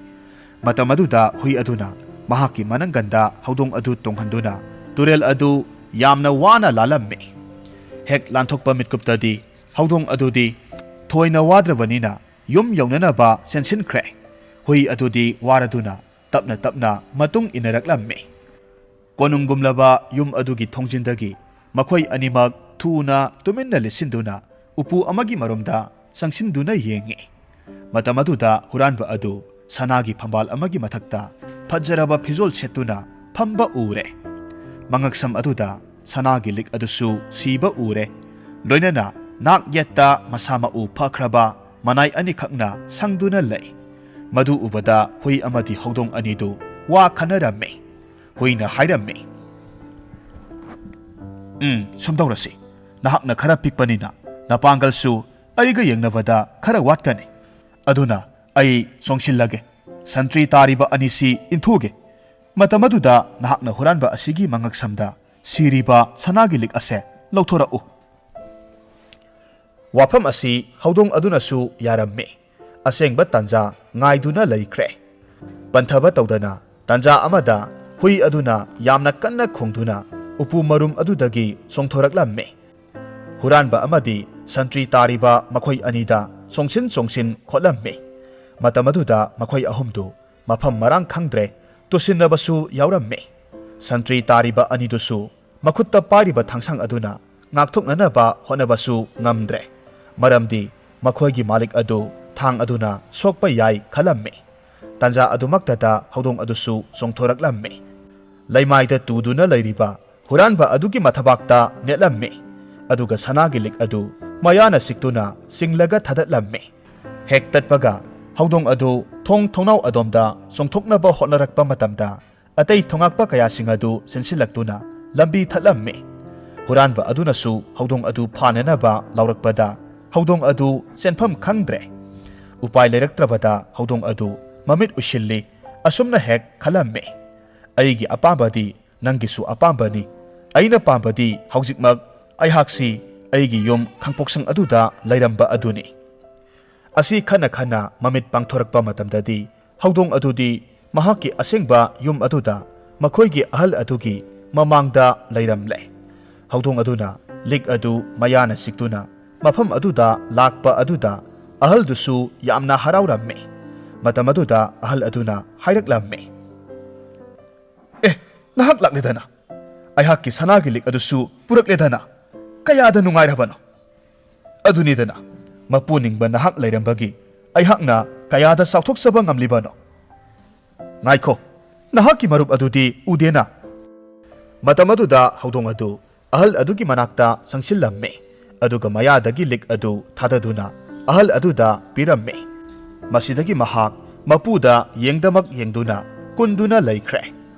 ꯃꯇꯝ ꯑꯗꯨꯗ ꯍꯨꯏ ꯑꯗꯨꯅ ꯃꯍꯥꯛꯀꯤ ꯃꯅꯪꯒꯟꯗ ꯍꯧꯗꯣꯡ ꯑꯗꯨ ꯇꯣꯡꯍꯟꯗꯨꯅ ꯇꯨꯔꯦꯜ ꯑꯗꯨ ꯌꯥꯝꯅ ꯋꯥꯅ ꯂꯥꯜꯂꯝꯃꯤ꯫ ꯍꯦꯛ ꯂꯥꯟꯊꯣꯛꯄ ꯃꯤꯠꯀꯨꯞꯇꯗꯤ ꯍꯧꯗꯣꯡ ꯑꯗꯨꯗꯤ ꯊꯣꯏꯅ ꯋꯥꯗ꯭ꯔꯕꯅꯤꯅ ꯌꯨꯝ ꯌꯧꯅꯅꯕ ꯆꯦꯟꯁꯤꯟꯈ꯭ꯔꯦ꯫ ꯍꯨꯏ ꯑꯗꯨꯗꯤ ꯋꯥꯔꯗꯨꯅ ꯇꯞꯅ ꯇꯞꯅ ꯃꯇꯨꯡ ꯏꯟꯅꯔꯛꯂꯝꯃꯤ꯫ ꯀꯣꯅꯨꯡꯒꯨꯝꯂꯕ ꯌꯨꯝ ꯑꯗꯨꯒꯤ ꯊꯣꯡꯖꯤꯟꯗꯒꯤ ꯃꯈꯣꯏ ꯑꯅꯤꯃꯛ ꯊꯨꯅ ꯇꯨꯃꯤꯟꯅ ꯂꯤꯠꯁꯤꯟꯗꯨꯅ ꯎꯄꯨ ꯑꯃꯒꯤ ꯃꯔꯨꯝꯗ ꯆꯪꯁꯤꯟꯗꯨꯅ ꯌꯦꯡꯉꯤ꯫ ꯃꯇꯝ ꯑꯗꯨꯗ ꯍꯨꯔꯥꯟꯕ ꯑꯗꯨ ꯁꯅꯥꯒꯤ ꯐꯝꯕꯥꯜ ꯑꯃꯒꯤ ꯃꯊꯛꯇ ꯐꯖꯔꯕ ꯐꯤꯖꯣꯜ ꯁꯦꯠꯇꯨꯅ ꯐꯝꯕ ꯎꯔꯦ꯫ ꯃꯉꯛꯁꯝ ꯑꯗꯨꯗ ꯁꯅꯥꯒꯤ ꯂꯤꯛ ꯑꯗꯨꯁꯨ ꯁꯤꯕ ꯎꯔꯦ꯫ ꯂꯣꯏꯅꯅ ꯅꯥꯛ ꯌꯦꯠꯇ ꯃꯁꯥ ꯃꯎ ꯐꯈ꯭ꯔꯕ ꯃꯅꯥꯏ ꯑꯅꯤꯈꯛꯅ ꯁꯪꯗꯨꯅ ꯂꯩ꯫ ꯃꯗꯨ ꯎꯕꯗ ꯍꯨꯏ ꯑꯃꯗꯤ ꯍꯧꯗꯣꯡ ꯑꯅꯤꯗꯨ ꯋꯥ ꯈꯟꯅꯔꯝꯃꯤ꯫ ꯍꯨꯏꯅ ꯍꯥꯏꯔꯝꯃꯤ, "ꯎꯝ, ꯁꯨꯝ ꯇꯧꯔꯁꯤ꯫ ꯅꯍꯥꯛꯅ ꯈꯔ ꯄꯤꯛꯄꯅꯤꯅ ꯅꯄꯥꯡꯒꯜꯁꯨ ꯑꯩꯒ ꯌꯦꯡꯅꯕꯗ ꯈꯔ ꯋꯥꯠꯀꯅꯤ꯫ ꯑꯗꯨꯅ ꯑꯩ ꯆꯣꯡꯁꯤꯜꯂꯒꯦ꯫ "ꯁꯟꯇ꯭ꯔꯤ ꯇꯥꯔꯤꯕ ꯑꯅꯤꯁꯤ ꯏꯟꯊꯨꯒꯦ꯫ ꯃꯇꯝ ꯑꯗꯨꯗ ꯅꯍꯥꯛꯅ ꯍꯨꯔꯥꯟꯕ ꯑꯁꯤꯒꯤ ꯃꯉꯛꯁꯝꯗ ꯁꯤꯔꯤꯕ ꯁꯅꯥꯒꯤ ꯂꯤꯛ ꯑꯁꯦ ꯂꯧꯊꯣꯔꯛꯎ꯫" ꯋꯥꯐꯝ ꯑꯁꯤ ꯍꯧꯗꯣꯡ ꯑꯗꯨꯅꯁꯨ ꯌꯥꯔꯝꯃꯤ꯫ ꯑꯁꯦꯡꯕ ꯇꯥꯟꯖꯥ ꯉꯥꯏꯗꯨꯅ ꯂꯩꯈ꯭ꯔꯦ꯫ ꯄꯟꯊꯕ ꯇꯧꯗꯅ ꯇꯥꯟꯖꯥ ꯑꯃꯗ ꯍꯨꯏ ꯑꯗꯨꯅ ꯌꯥꯝꯅ ꯀꯟꯅ ꯈꯣꯡꯗꯨꯅ ꯎꯄꯨ ꯃꯔꯨꯝ ꯑꯗꯨꯗꯒꯤ ꯆꯣꯡꯊꯣꯔꯛꯂꯝꯃꯤ꯫ ꯍꯨꯔꯥꯟꯕ ꯑꯃꯗꯤ ꯁꯟꯇ꯭ꯔꯤ ꯇꯥꯔꯤꯕ ꯃꯈꯣꯏ ꯑꯅꯤꯗ ꯆꯣꯡꯁꯤꯟ ꯆꯣꯡꯁꯤꯟ ꯈꯣꯠꯂꯝꯃꯤ꯫ ꯃꯇꯝ ꯑꯗꯨꯗ ꯃꯈꯣꯏ ꯑꯍꯨꯝꯗꯨ ꯃꯐꯝ ꯃꯔꯥꯡ ꯈꯪꯗ꯭ꯔꯦ, ꯇꯨꯁꯤꯟꯅꯕꯁꯨ ꯌꯥꯎꯔꯝꯃꯤ꯫ ꯁꯟꯇ꯭ꯔꯤ ꯇꯥꯔꯤꯕ ꯑꯅꯤꯗꯨꯁꯨ ꯃꯈꯨꯠꯇ ꯄꯥꯏꯔꯤꯕ ꯊꯥꯡꯁꯥꯡ ꯑꯗꯨꯅ ꯉꯥꯛꯊꯣꯛꯅꯅꯕ ꯍꯣꯠꯅꯕꯁꯨ ꯉꯝꯗ꯭ꯔꯦ꯫ ꯃꯔꯝꯗꯤ ꯃꯈꯣꯏꯒꯤ ꯃꯥꯂꯤꯛ ꯑꯗꯨ ꯊꯥꯡ ꯑꯗꯨꯅ ꯁꯣꯛꯄ ꯌꯥꯏ ꯈꯜꯂꯝꯃꯤ꯫ ꯇꯥꯟꯖꯥ ꯑꯗꯨꯃꯛꯇꯗ ꯍꯧꯗꯣꯡ ꯑꯗꯨꯁꯨ ꯆꯣꯡꯊꯣꯔꯛꯂꯝꯃꯤ꯫ ꯂꯩꯃꯥꯏꯗ ꯇꯨꯗꯨꯅ ꯂꯩꯔꯤꯕ ꯍꯨꯔꯥꯟꯕ ꯑꯗꯨꯒꯤ ꯃꯊꯕꯥꯛꯇ ꯅꯦꯠꯂꯝꯃꯤ꯫ ꯑꯗꯨꯒ ꯁꯅꯥꯒꯤ ꯂꯤꯛ ꯑꯗꯨ ꯃꯌꯥꯅ ꯁꯤꯛꯇꯨꯅ ꯆꯤꯡꯂꯒ ꯊꯥꯗꯠꯂꯝꯃꯤ꯫ ꯍꯦꯛ ꯇꯠꯄꯒ ꯍꯧꯗꯣꯡ ꯑꯗꯨ ꯊꯣꯡ ꯊꯣꯡꯅꯥꯎ ꯑꯗꯣꯝꯗ ꯆꯣꯡꯊꯣꯛꯅꯕ ꯍꯣꯠꯅꯔꯛꯄ ꯃꯇꯝꯗ, ꯑꯇꯩ ꯊꯣꯉꯥꯛꯄ ꯀꯌꯥꯁꯤꯡ ꯑꯗꯨ ꯆꯦꯟꯁꯤꯜꯂꯛꯇꯨꯅ ꯂꯝꯕꯤ ꯊꯠꯂꯝꯃꯤ꯫ ꯍꯨꯔꯥꯟꯕ ꯑꯗꯨꯅꯁꯨ ꯍꯧꯗꯣꯡ ꯑꯗꯨ ꯐꯥꯅꯅꯕ ꯂꯥꯎꯔꯛꯄꯗ, ꯍꯧꯗꯣꯡ ꯑꯗꯨ ꯆꯦꯟꯐꯝ ꯈꯪꯗ꯭ꯔꯦ꯫ ꯎꯄꯥꯏ ꯂꯩꯔꯛꯇ꯭ꯔꯕꯗ ꯍꯧꯗꯣꯡ ꯑꯗꯨ ꯃꯃꯤꯠ ꯎꯏꯁꯤꯜꯂꯤ꯫ ꯑꯁꯨꯝꯅ ꯍꯦꯛ ꯈꯜꯂꯝꯃꯤ, "ꯑꯩꯒꯤ ꯑꯄꯥꯝꯕꯗꯤ ꯅꯪꯒꯤꯁꯨ ꯑꯄꯥꯝꯕꯅꯤ꯫ ꯑꯩꯅ ꯄꯥꯝꯕꯗꯤ ꯍꯧꯖꯤꯛꯃꯛ ꯑꯩꯍꯥꯛꯁꯤ ꯑꯩꯒꯤ ꯌꯨꯝ ꯈꯥꯡꯄꯣꯛꯁꯪ ꯑꯗꯨꯗ ꯂꯩꯔꯝꯕ ꯑꯗꯨꯅꯤ꯫" ꯑꯁꯤ ꯈꯟꯅ ꯈꯟꯅ ꯃꯃꯤꯠ ꯄꯥꯡꯊꯣꯔꯛꯄ ꯃꯇꯝꯗꯗꯤ, ꯍꯧꯗꯣꯡ ꯑꯗꯨꯗꯤ ꯃꯍꯥꯛꯀꯤ ꯑꯁꯦꯡꯕ ꯌꯨꯝ ꯑꯗꯨꯗ ꯃꯈꯣꯏꯒꯤ ꯑꯍꯜ ꯑꯗꯨꯒꯤ ꯃꯃꯥꯡꯗ ꯂꯩꯔꯝꯂꯦ꯫ ꯍꯧꯗꯣꯡ ꯑꯗꯨꯅ ꯂꯤꯛ ꯑꯗꯨ ꯃꯌꯥꯅ ꯁꯤꯛꯇꯨꯅ ꯃꯐꯝ ꯑꯗꯨꯗ ꯂꯥꯛꯄ ꯑꯗꯨꯗ, ꯑꯍꯜꯗꯨꯁꯨ ꯌꯥꯝꯅ ꯍꯔꯥꯎꯔꯝꯃꯤ꯫ ꯃꯇꯝ ꯑꯗꯨꯗ ꯑꯍꯜ ꯑꯗꯨꯅ ꯍꯥꯏꯔꯛꯂꯝꯃꯤ, "ꯑꯦ, ꯅꯍꯥꯛ ꯂꯥꯛꯂꯦꯗꯅ! ꯑꯩꯍꯥꯛꯀꯤ ꯁꯅꯥꯒꯤ ꯂꯤꯛ ꯑꯗꯨꯁꯨ ꯄꯨꯔꯛꯂꯦꯗꯅ! ꯀꯌꯥꯗ ꯅꯨꯡꯉꯥꯏꯔꯕꯅꯣ! ꯑꯗꯨꯅꯤꯗꯅ, ꯃꯄꯨ ꯅꯤꯡꯕ ꯅꯍꯥꯛ ꯂꯩꯔꯝꯕꯒꯤ ꯑꯩꯍꯥꯛꯅ ꯀꯌꯥꯗ ꯆꯥꯎꯊꯣꯛꯆꯕ ꯉꯝꯂꯤꯕꯅꯣ! ꯉꯥꯏꯈꯣ, ꯅꯍꯥꯛꯀꯤ ꯃꯔꯨꯞ ꯑꯗꯨꯗꯤ ꯎꯗꯦꯅ!" ꯃꯇꯝ ꯑꯗꯨꯗ ꯍꯧꯗꯣꯡ ꯑꯗꯨ ꯑꯍꯜ ꯑꯗꯨꯒꯤ ꯃꯅꯥꯛꯇ ꯆꯪꯁꯤꯜꯂꯝꯃꯤ꯫ ꯑꯗꯨꯒ ꯃꯌꯥꯗꯒꯤ ꯂꯤꯛ ꯑꯗꯨ ꯊꯥꯗꯗꯨꯅ ꯑꯍꯜ ꯑꯗꯨꯗ ꯄꯤꯔꯝꯃꯤ꯫ ꯃꯁꯤꯗꯒꯤ ꯃꯍꯥꯛ ꯃꯄꯨꯗ ꯌꯦꯡꯗꯃꯛ ꯌꯦꯡꯗꯨꯅ ꯀꯨꯟꯗꯨꯅ ꯂꯩꯈ꯭ꯔꯦ꯫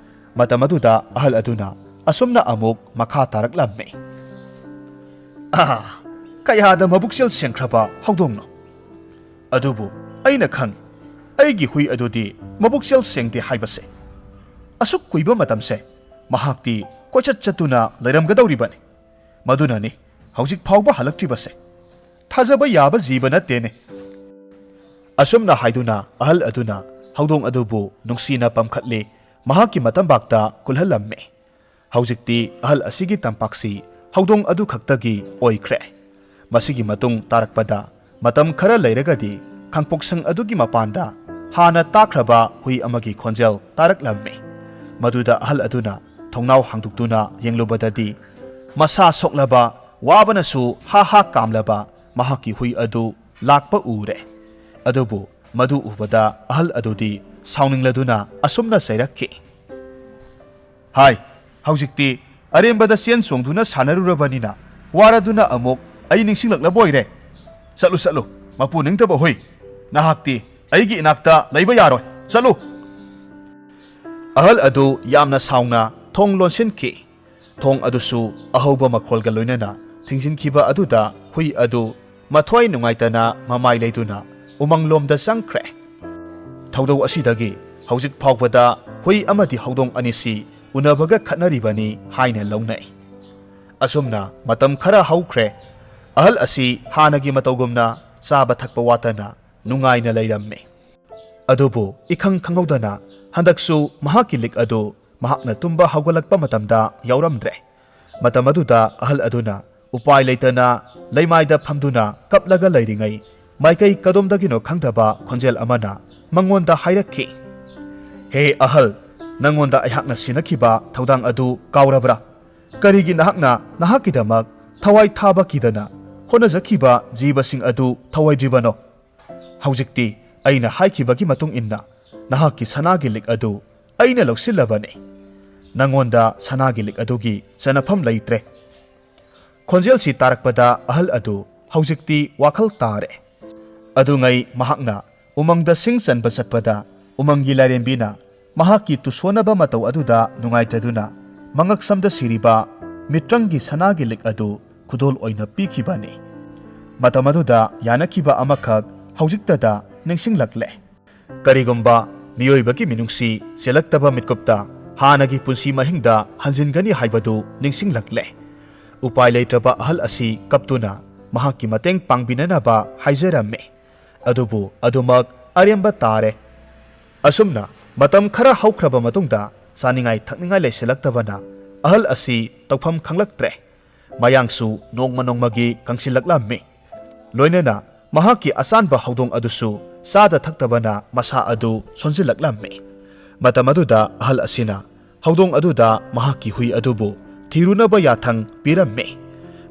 ꯃꯇꯝ ꯑꯗꯨꯗ ꯑꯍꯜ ꯑꯗꯨꯅ ꯑꯁꯨꯝꯅ ꯑꯃꯨꯛ ꯃꯈꯥ ꯇꯥꯔꯛꯂꯝꯃꯤ, "ꯑꯥ, ꯀꯌꯥꯗ ꯃꯕꯨꯛꯆꯦꯜ ꯁꯦꯡꯈ꯭ꯔꯕ ꯍꯧꯗꯣꯡꯅꯣ! ꯑꯗꯨꯕꯨ ꯑꯩꯅ ꯈꯪꯏ, ꯑꯩꯒꯤ ꯍꯨꯏ ꯑꯗꯨꯗꯤ ꯃꯕꯨꯛꯆꯦꯜ ꯁꯦꯡꯗꯦ ꯍꯥꯏꯕꯁꯦ꯫ ꯑꯁꯨꯛ ꯀꯨꯏꯕ ꯃꯇꯝꯁꯦ ꯃꯍꯥꯛꯇꯤ ꯀꯣꯏꯆꯠ ꯆꯠꯇꯨꯅ ꯂꯩꯔꯝꯒꯗꯧꯔꯤꯕꯅꯤ꯫ ꯃꯗꯨꯅꯅꯤ ꯍꯧꯖꯤꯛ ꯐꯥꯎꯕ ꯍꯜꯂꯛꯇ꯭ꯔꯤꯕꯁꯦ꯫ ꯊꯥꯖꯕ ꯌꯥꯕ ꯖꯤꯕ ꯅꯠꯇꯦꯅꯦ꯫ ꯑꯁꯨꯝꯅ ꯍꯥꯏꯗꯨꯅ ꯑꯍꯜ ꯑꯗꯨꯅ ꯍꯧꯗꯣꯡ ꯑꯗꯨꯕꯨ ꯅꯨꯡꯁꯤꯅ ꯄꯝꯈꯠꯂꯦ, ꯃꯍꯥꯛꯀꯤ ꯃꯇꯝꯕꯥꯛꯇ ꯀꯨꯜꯍꯜꯂꯝꯃꯤ꯫ ꯍꯧꯖꯤꯛꯇꯤ ꯑꯍꯜ ꯑꯁꯤꯒꯤ ꯇꯝꯄꯥꯛꯁꯤ ꯍꯧꯗꯣꯡ ꯑꯗꯨ ꯈꯛꯇꯒꯤ ꯑꯣꯏꯈ꯭ꯔꯦ꯫ ꯃꯁꯤꯒꯤ ꯃꯇꯨꯡ ꯇꯥꯔꯛꯄꯗ ꯃꯇꯝ ꯈꯔ ꯂꯩꯔꯒꯗꯤ ꯈꯥꯡꯄꯣꯛꯁꯪ ꯑꯗꯨꯒꯤ ꯃꯄꯥꯟꯗ ꯍꯥꯟꯅ ꯇꯥꯈ꯭ꯔꯕ ꯍꯨꯏ ꯑꯃꯒꯤ ꯈꯣꯟꯖꯦꯜ ꯇꯥꯔꯛꯂꯝꯃꯤ꯫ ꯃꯗꯨꯗ ꯑꯍꯜ ꯑꯗꯨꯅ ꯊꯣꯡꯅꯥꯎ ꯍꯥꯡꯗꯣꯛꯇꯨꯅ ꯌꯦꯡꯂꯨꯕꯗꯗꯤ ꯃꯁꯥ ꯁꯣꯛꯂꯕ, ꯋꯥꯕꯅꯁꯨ ꯍꯥ ꯍꯥ ꯀꯥꯝꯂꯕ ꯃꯍꯥꯛꯀꯤ ꯍꯨꯏ ꯑꯗꯨ ꯂꯥꯛꯄ ꯎꯔꯦ꯫ ꯑꯗꯨꯕꯨ ꯃꯗꯨ ꯎꯕꯗ ꯑꯍꯜ ꯑꯗꯨꯗꯤ ꯁꯥꯎꯅꯤꯡꯂꯗꯨꯅ ꯑꯁꯨꯝꯅ ꯆꯩꯔꯛꯈꯤ, "ꯍꯥꯏ, ꯍꯧꯖꯤꯛꯇꯤ ꯑꯔꯦꯝꯕꯗ ꯆꯦꯟ ꯆꯣꯡꯗꯨꯅ ꯁꯥꯟꯅꯔꯨꯔꯕꯅꯤꯅ ꯋꯥꯔꯗꯨꯅ ꯑꯃꯨꯛ ꯑꯩ ꯅꯤꯡꯁꯤꯡꯂꯛꯂꯕ ꯑꯣꯏꯔꯦ꯫ ꯆꯠꯂꯨ, ꯆꯠꯂꯨ, ꯃꯄꯨ ꯅꯤꯡꯗꯕ ꯍꯨꯏ, ꯅꯍꯥꯛꯇꯤ ꯑꯩꯒꯤ ꯏꯅꯥꯛꯇ ꯂꯩꯕ ꯌꯥꯔꯣꯏ꯫ ꯆꯠꯂꯨ!" ꯑꯍꯜ ꯑꯗꯨ ꯌꯥꯝꯅ ꯁꯥꯎꯅ ꯊꯣꯡ ꯂꯣꯟꯁꯤꯟꯈꯤ꯫ ꯊꯣꯡ ꯑꯗꯨꯁꯨ ꯑꯍꯧꯕ ꯃꯈꯣꯜꯒ ꯂꯣꯏꯅꯅ ꯊꯤꯡꯖꯤꯟꯈꯤꯕ ꯑꯗꯨꯗ ꯍꯨꯏ ꯑꯗꯨ ꯃꯊ꯭ꯋꯥꯏ ꯅꯨꯡꯉꯥꯏꯇꯅ ꯃꯃꯥꯏ ꯂꯩꯗꯨꯅ ꯎꯃꯪꯂꯣꯝꯗ ꯆꯪꯈ꯭ꯔꯦ꯫ ꯊꯧꯗꯧ ꯑꯁꯤꯗꯒꯤ ꯍꯧꯖꯤꯛ ꯐꯥꯎꯕꯗ ꯍꯨꯏ ꯑꯃꯗꯤ ꯍꯧꯗꯣꯡ ꯑꯅꯤꯁꯤ ꯎꯅꯕꯒ ꯈꯠꯅꯔꯤꯕꯅꯤ ꯍꯥꯏꯅ ꯂꯧꯅꯩ꯫ ꯑꯁꯨꯝꯅ ꯃꯇꯝ ꯈꯔ ꯍꯧꯈ꯭ꯔꯦ꯫ ꯑꯍꯜ ꯑꯁꯤ ꯍꯥꯟꯅꯒꯤ ꯃꯇꯧꯒꯨꯝꯅ ꯆꯥꯕ ꯊꯛꯄ ꯋꯥꯠꯇꯅ ꯅꯨꯡꯉꯥꯏꯅ ꯂꯩꯔꯝꯃꯤ꯫ ꯑꯗꯨꯕꯨ ꯏꯈꯪ ꯈꯪꯍꯧꯗꯅ ꯍꯟꯗꯛꯁꯨ ꯃꯍꯥꯛꯀꯤ ꯂꯤꯛ ꯑꯗꯨ ꯃꯍꯥꯛꯅ ꯇꯨꯝꯕ ꯍꯧꯒꯠꯂꯛꯄ ꯃꯇꯝꯗ ꯌꯥꯎꯔꯝꯗ꯭ꯔꯦ꯫ ꯃꯇꯝ ꯑꯗꯨꯗ ꯑꯍꯜ ꯑꯗꯨꯅ ꯎꯄꯥꯏ ꯂꯩꯇꯅ ꯂꯩꯃꯥꯏꯗ ꯐꯝꯗꯨꯅ ꯀꯞꯂꯒ ꯂꯩꯔꯤꯉꯩ, ꯃꯥꯏꯀꯩ ꯀꯗꯣꯝꯗꯒꯤꯅꯣ ꯈꯪꯗꯕ ꯈꯣꯟꯖꯦꯜ ꯑꯃꯅ ꯃꯉꯣꯟꯗ ꯍꯥꯏꯔꯛꯈꯤ, "ꯍꯦ ꯑꯍꯜ, ꯅꯪꯉꯣꯟꯗ ꯑꯩꯍꯥꯛꯅ ꯁꯤꯟꯅꯈꯤꯕ ꯊꯧꯗꯥꯡ ꯑꯗꯨ ꯀꯥꯎꯔꯕ꯭ꯔꯥ? ꯀꯔꯤꯒꯤ ꯅꯍꯥꯛꯅ ꯅꯍꯥꯛꯀꯤꯗꯃꯛ ꯊꯋꯥꯏ ꯊꯥꯕ ꯀꯤꯗꯅ ꯍꯣꯠꯅꯖꯈꯤꯕ ꯖꯤꯕꯁꯤꯡ ꯑꯗꯨ ꯊꯧꯑꯣꯏꯗ꯭ꯔꯤꯕꯅꯣ? ꯍꯧꯖꯤꯛꯇꯤ ꯑꯩꯅ ꯍꯥꯏꯈꯤꯕꯒꯤ ꯃꯇꯨꯡ ꯏꯟꯅ ꯅꯍꯥꯛꯀꯤ ꯁꯅꯥꯒꯤ ꯂꯤꯛ ꯑꯗꯨ ꯑꯩꯅ ꯂꯧꯁꯤꯜꯂꯕꯅꯤ꯫ ꯅꯪꯉꯣꯟꯗ ꯁꯅꯥꯒꯤ ꯂꯤꯛ ꯑꯗꯨꯒꯤ ꯆꯟꯅꯐꯝ ꯂꯩꯇ꯭ꯔꯦ꯫" ꯈꯣꯟꯖꯦꯜꯁꯤ ꯇꯥꯔꯛꯄꯗ ꯑꯍꯜ ꯑꯗꯨ ꯍꯧꯖꯤꯛꯇꯤ ꯋꯥꯈꯜ ꯇꯥꯔꯦ꯫ ꯑꯗꯨꯉꯩ ꯃꯍꯥꯛꯅ ꯎꯃꯪꯗ ꯁꯤꯡ ꯆꯟꯕ ꯆꯠꯄꯗ ꯎꯃꯪꯒꯤ ꯂꯥꯏꯔꯦꯝꯕꯤꯅ ꯃꯍꯥꯛꯀꯤ ꯇꯨꯁꯣꯟꯅꯕ ꯃꯇꯧ ꯑꯗꯨꯗ ꯅꯨꯡꯉꯥꯏꯇꯗꯨꯅ ꯃꯉꯛꯁꯝꯗ ꯁꯤꯔꯤꯕ ꯃꯤꯇ꯭ꯔꯪꯒꯤ ꯁꯅꯥꯒꯤ ꯂꯤꯛ ꯑꯗꯨ ꯈꯨꯗꯣꯜ ꯑꯣꯏꯅ ꯄꯤꯈꯤꯕꯅꯤ꯫ ꯃꯇꯝ ꯑꯗꯨꯗ ꯌꯥꯅꯈꯤꯕ ꯑꯃꯈꯛ ꯍꯧꯖꯤꯛꯇꯗ ꯅꯤꯡꯁꯤꯡꯂꯛꯂꯦ꯫ ꯀꯔꯤꯒꯨꯝꯕ ꯃꯤꯑꯣꯏꯕꯒꯤ ꯃꯤꯅꯨꯡꯁꯤ ꯆꯦꯜꯂꯛꯇꯕ ꯃꯤꯠꯀꯨꯞꯇ ꯍꯥꯟꯅꯒꯤ ꯄꯨꯟꯁꯤ ꯃꯍꯤꯡꯗ ꯍꯟꯖꯤꯟꯒꯅꯤ ꯍꯥꯏꯕꯗꯨ ꯅꯤꯡꯁꯤꯡꯂꯛꯂꯦ꯫ ꯎꯄꯥꯏ ꯂꯩꯇ꯭ꯔꯕ ꯑꯍꯜ ꯑꯁꯤ ꯀꯞꯇꯨꯅ ꯃꯍꯥꯛꯀꯤ ꯃꯇꯦꯡ ꯄꯥꯡꯕꯤꯅꯅꯕ ꯍꯥꯏꯖꯔꯝꯃꯤ꯫ ꯑꯗꯨꯕꯨ ꯑꯗꯨꯃꯛ ꯑꯔꯦꯝꯕ ꯇꯥꯔꯦ꯫ ꯑꯁꯨꯝꯅ ꯃꯇꯝ ꯈꯔ ꯍꯧꯈ꯭ꯔꯕ ꯃꯇꯨꯡꯗ ꯆꯥꯅꯤꯡꯉꯥꯏ ꯊꯛꯅꯤꯡꯉꯥꯏ ꯂꯩꯁꯤꯜꯂꯛꯇꯕꯅ ꯑꯍꯜ ꯑꯁꯤ ꯇꯧꯐꯝ ꯈꯪꯂꯛꯇ꯭ꯔꯦ꯫ ꯃꯌꯥꯡꯁꯨ ꯅꯣꯡꯃ ꯅꯣꯡꯃꯒꯤ ꯀꯪꯁꯤꯜꯂꯛꯂꯝꯃꯤ꯫ ꯂꯣꯏꯅꯅ ꯃꯍꯥꯛꯀꯤ ꯑꯆꯥꯟꯕ ꯍꯧꯗꯣꯡ ꯑꯗꯨꯁꯨ ꯆꯥꯗ ꯊꯛꯇꯕꯅ ꯃꯁꯥ ꯑꯗꯨ ꯁꯣꯟꯖꯤꯜꯂꯛꯂꯝꯃꯤ꯫ ꯃꯇꯝ ꯑꯗꯨꯗ ꯑꯍꯜ ꯑꯁꯤꯅ ꯍꯧꯗꯣꯡ ꯑꯗꯨꯗ ꯃꯍꯥꯛꯀꯤ ꯍꯨꯏ ꯑꯗꯨꯕꯨ ꯊꯤꯔꯨꯅꯕ ꯌꯥꯊꯪ ꯄꯤꯔꯝꯃꯤ꯫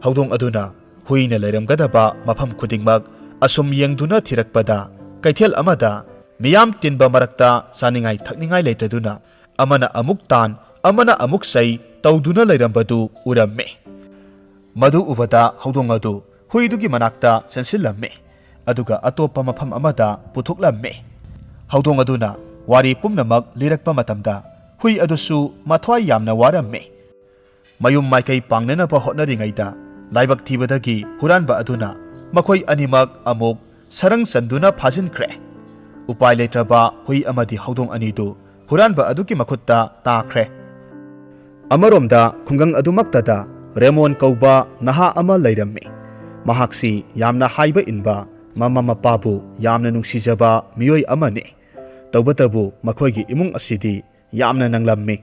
ꯍꯧꯗꯣꯡ ꯑꯗꯨꯅ ꯍꯨꯏꯅ ꯂꯩꯔꯝꯒꯗꯕ ꯃꯐꯝ ꯈꯨꯗꯤꯡꯃꯛ ꯑꯁꯨꯝ ꯌꯦꯡꯗꯨꯅ ꯊꯤꯔꯛꯄꯗ, ꯀꯩꯊꯦꯜ ꯑꯃꯗ ꯃꯤꯌꯥꯝ ꯇꯤꯟꯕ ꯃꯔꯛꯇ ꯆꯥꯅꯤꯡꯉꯥꯏ ꯊꯛꯅꯤꯡꯉꯥꯏ ꯂꯩꯇꯗꯨꯅ ꯑꯃꯅ ꯑꯃꯨꯛ ꯇꯥꯟ, ꯑꯃꯅ ꯑꯃꯨꯛ ꯆꯩ ꯇꯧꯗꯨꯅ ꯂꯩꯔꯝꯕꯗꯨ ꯎꯔꯝꯃꯤ꯫ ꯃꯗꯨ ꯎꯕꯗ ꯍꯧꯗꯣꯡ ꯑꯗꯨ ꯍꯨꯏꯗꯨꯒꯤ ꯃꯅꯥꯛꯇ ꯆꯦꯟꯁꯤꯜꯂꯝꯃꯤ, ꯑꯗꯨꯒ ꯑꯇꯣꯞꯄ ꯃꯐꯝ ꯑꯃꯗ ꯄꯨꯊꯣꯛꯂꯝꯃꯤ꯫ ꯍꯧꯗꯣꯡ ꯑꯗꯨꯅ ꯋꯥꯔꯤ ꯄꯨꯝꯅꯃꯛ ꯂꯤꯔꯛꯄ ꯃꯇꯝꯗ ꯍꯨꯏ ꯑꯗꯨꯁꯨ ꯃꯊ꯭ꯋꯥꯏ ꯌꯥꯝꯅ ꯋꯥꯔꯝꯃꯤ꯫ ꯃꯌꯨꯝ ꯃꯥꯏꯀꯩ ꯄꯥꯡꯅꯅꯕ ꯍꯣꯠꯅꯔꯤꯉꯩꯗ ꯂꯥꯏꯕꯛ ꯊꯤꯕꯗꯒꯤ ꯍꯨꯔꯥꯟꯕ ꯑꯗꯨꯅ ꯃꯈꯣꯏ ꯑꯅꯤꯃꯛ ꯑꯃꯨꯛ ꯁꯔꯪ ꯆꯟꯗꯨꯅ ꯐꯥꯖꯤꯟꯈ꯭ꯔꯦ꯫ ꯎꯄꯥꯏ ꯂꯩꯇ꯭ꯔꯕ ꯍꯨꯏ ꯑꯃꯗꯤ ꯍꯧꯗꯣꯡ ꯑꯅꯤꯗꯨ ꯍꯨꯔꯥꯟꯕ ꯑꯗꯨꯒꯤ ꯃꯈꯨꯠꯇ ꯇꯥꯈ꯭ꯔꯦ꯫ ꯑꯃꯔꯣꯝꯗ ꯈꯨꯡꯒꯪ ꯑꯗꯨꯃꯛꯇꯗ ꯔꯦꯃꯣꯟ ꯀꯧꯕ ꯅꯍꯥ ꯑꯃ ꯂꯩꯔꯝꯃꯤ꯫ ꯃꯍꯥꯛꯁꯤ ꯌꯥꯝꯅ ꯍꯥꯏꯕ ꯏꯟꯕ, ꯃꯃꯥ ꯃꯄꯥꯕꯨ ꯌꯥꯝꯅ ꯅꯨꯡꯁꯤꯖꯕ ꯃꯤꯑꯣꯏ ꯑꯃꯅꯤ꯫ ꯇꯧꯕꯇꯕꯨ ꯃꯈꯣꯏꯒꯤ ꯏꯃꯨꯡ ꯑꯁꯤꯗꯤ ꯌꯥꯝꯅ ꯅꯪꯂꯝꯃꯤ꯫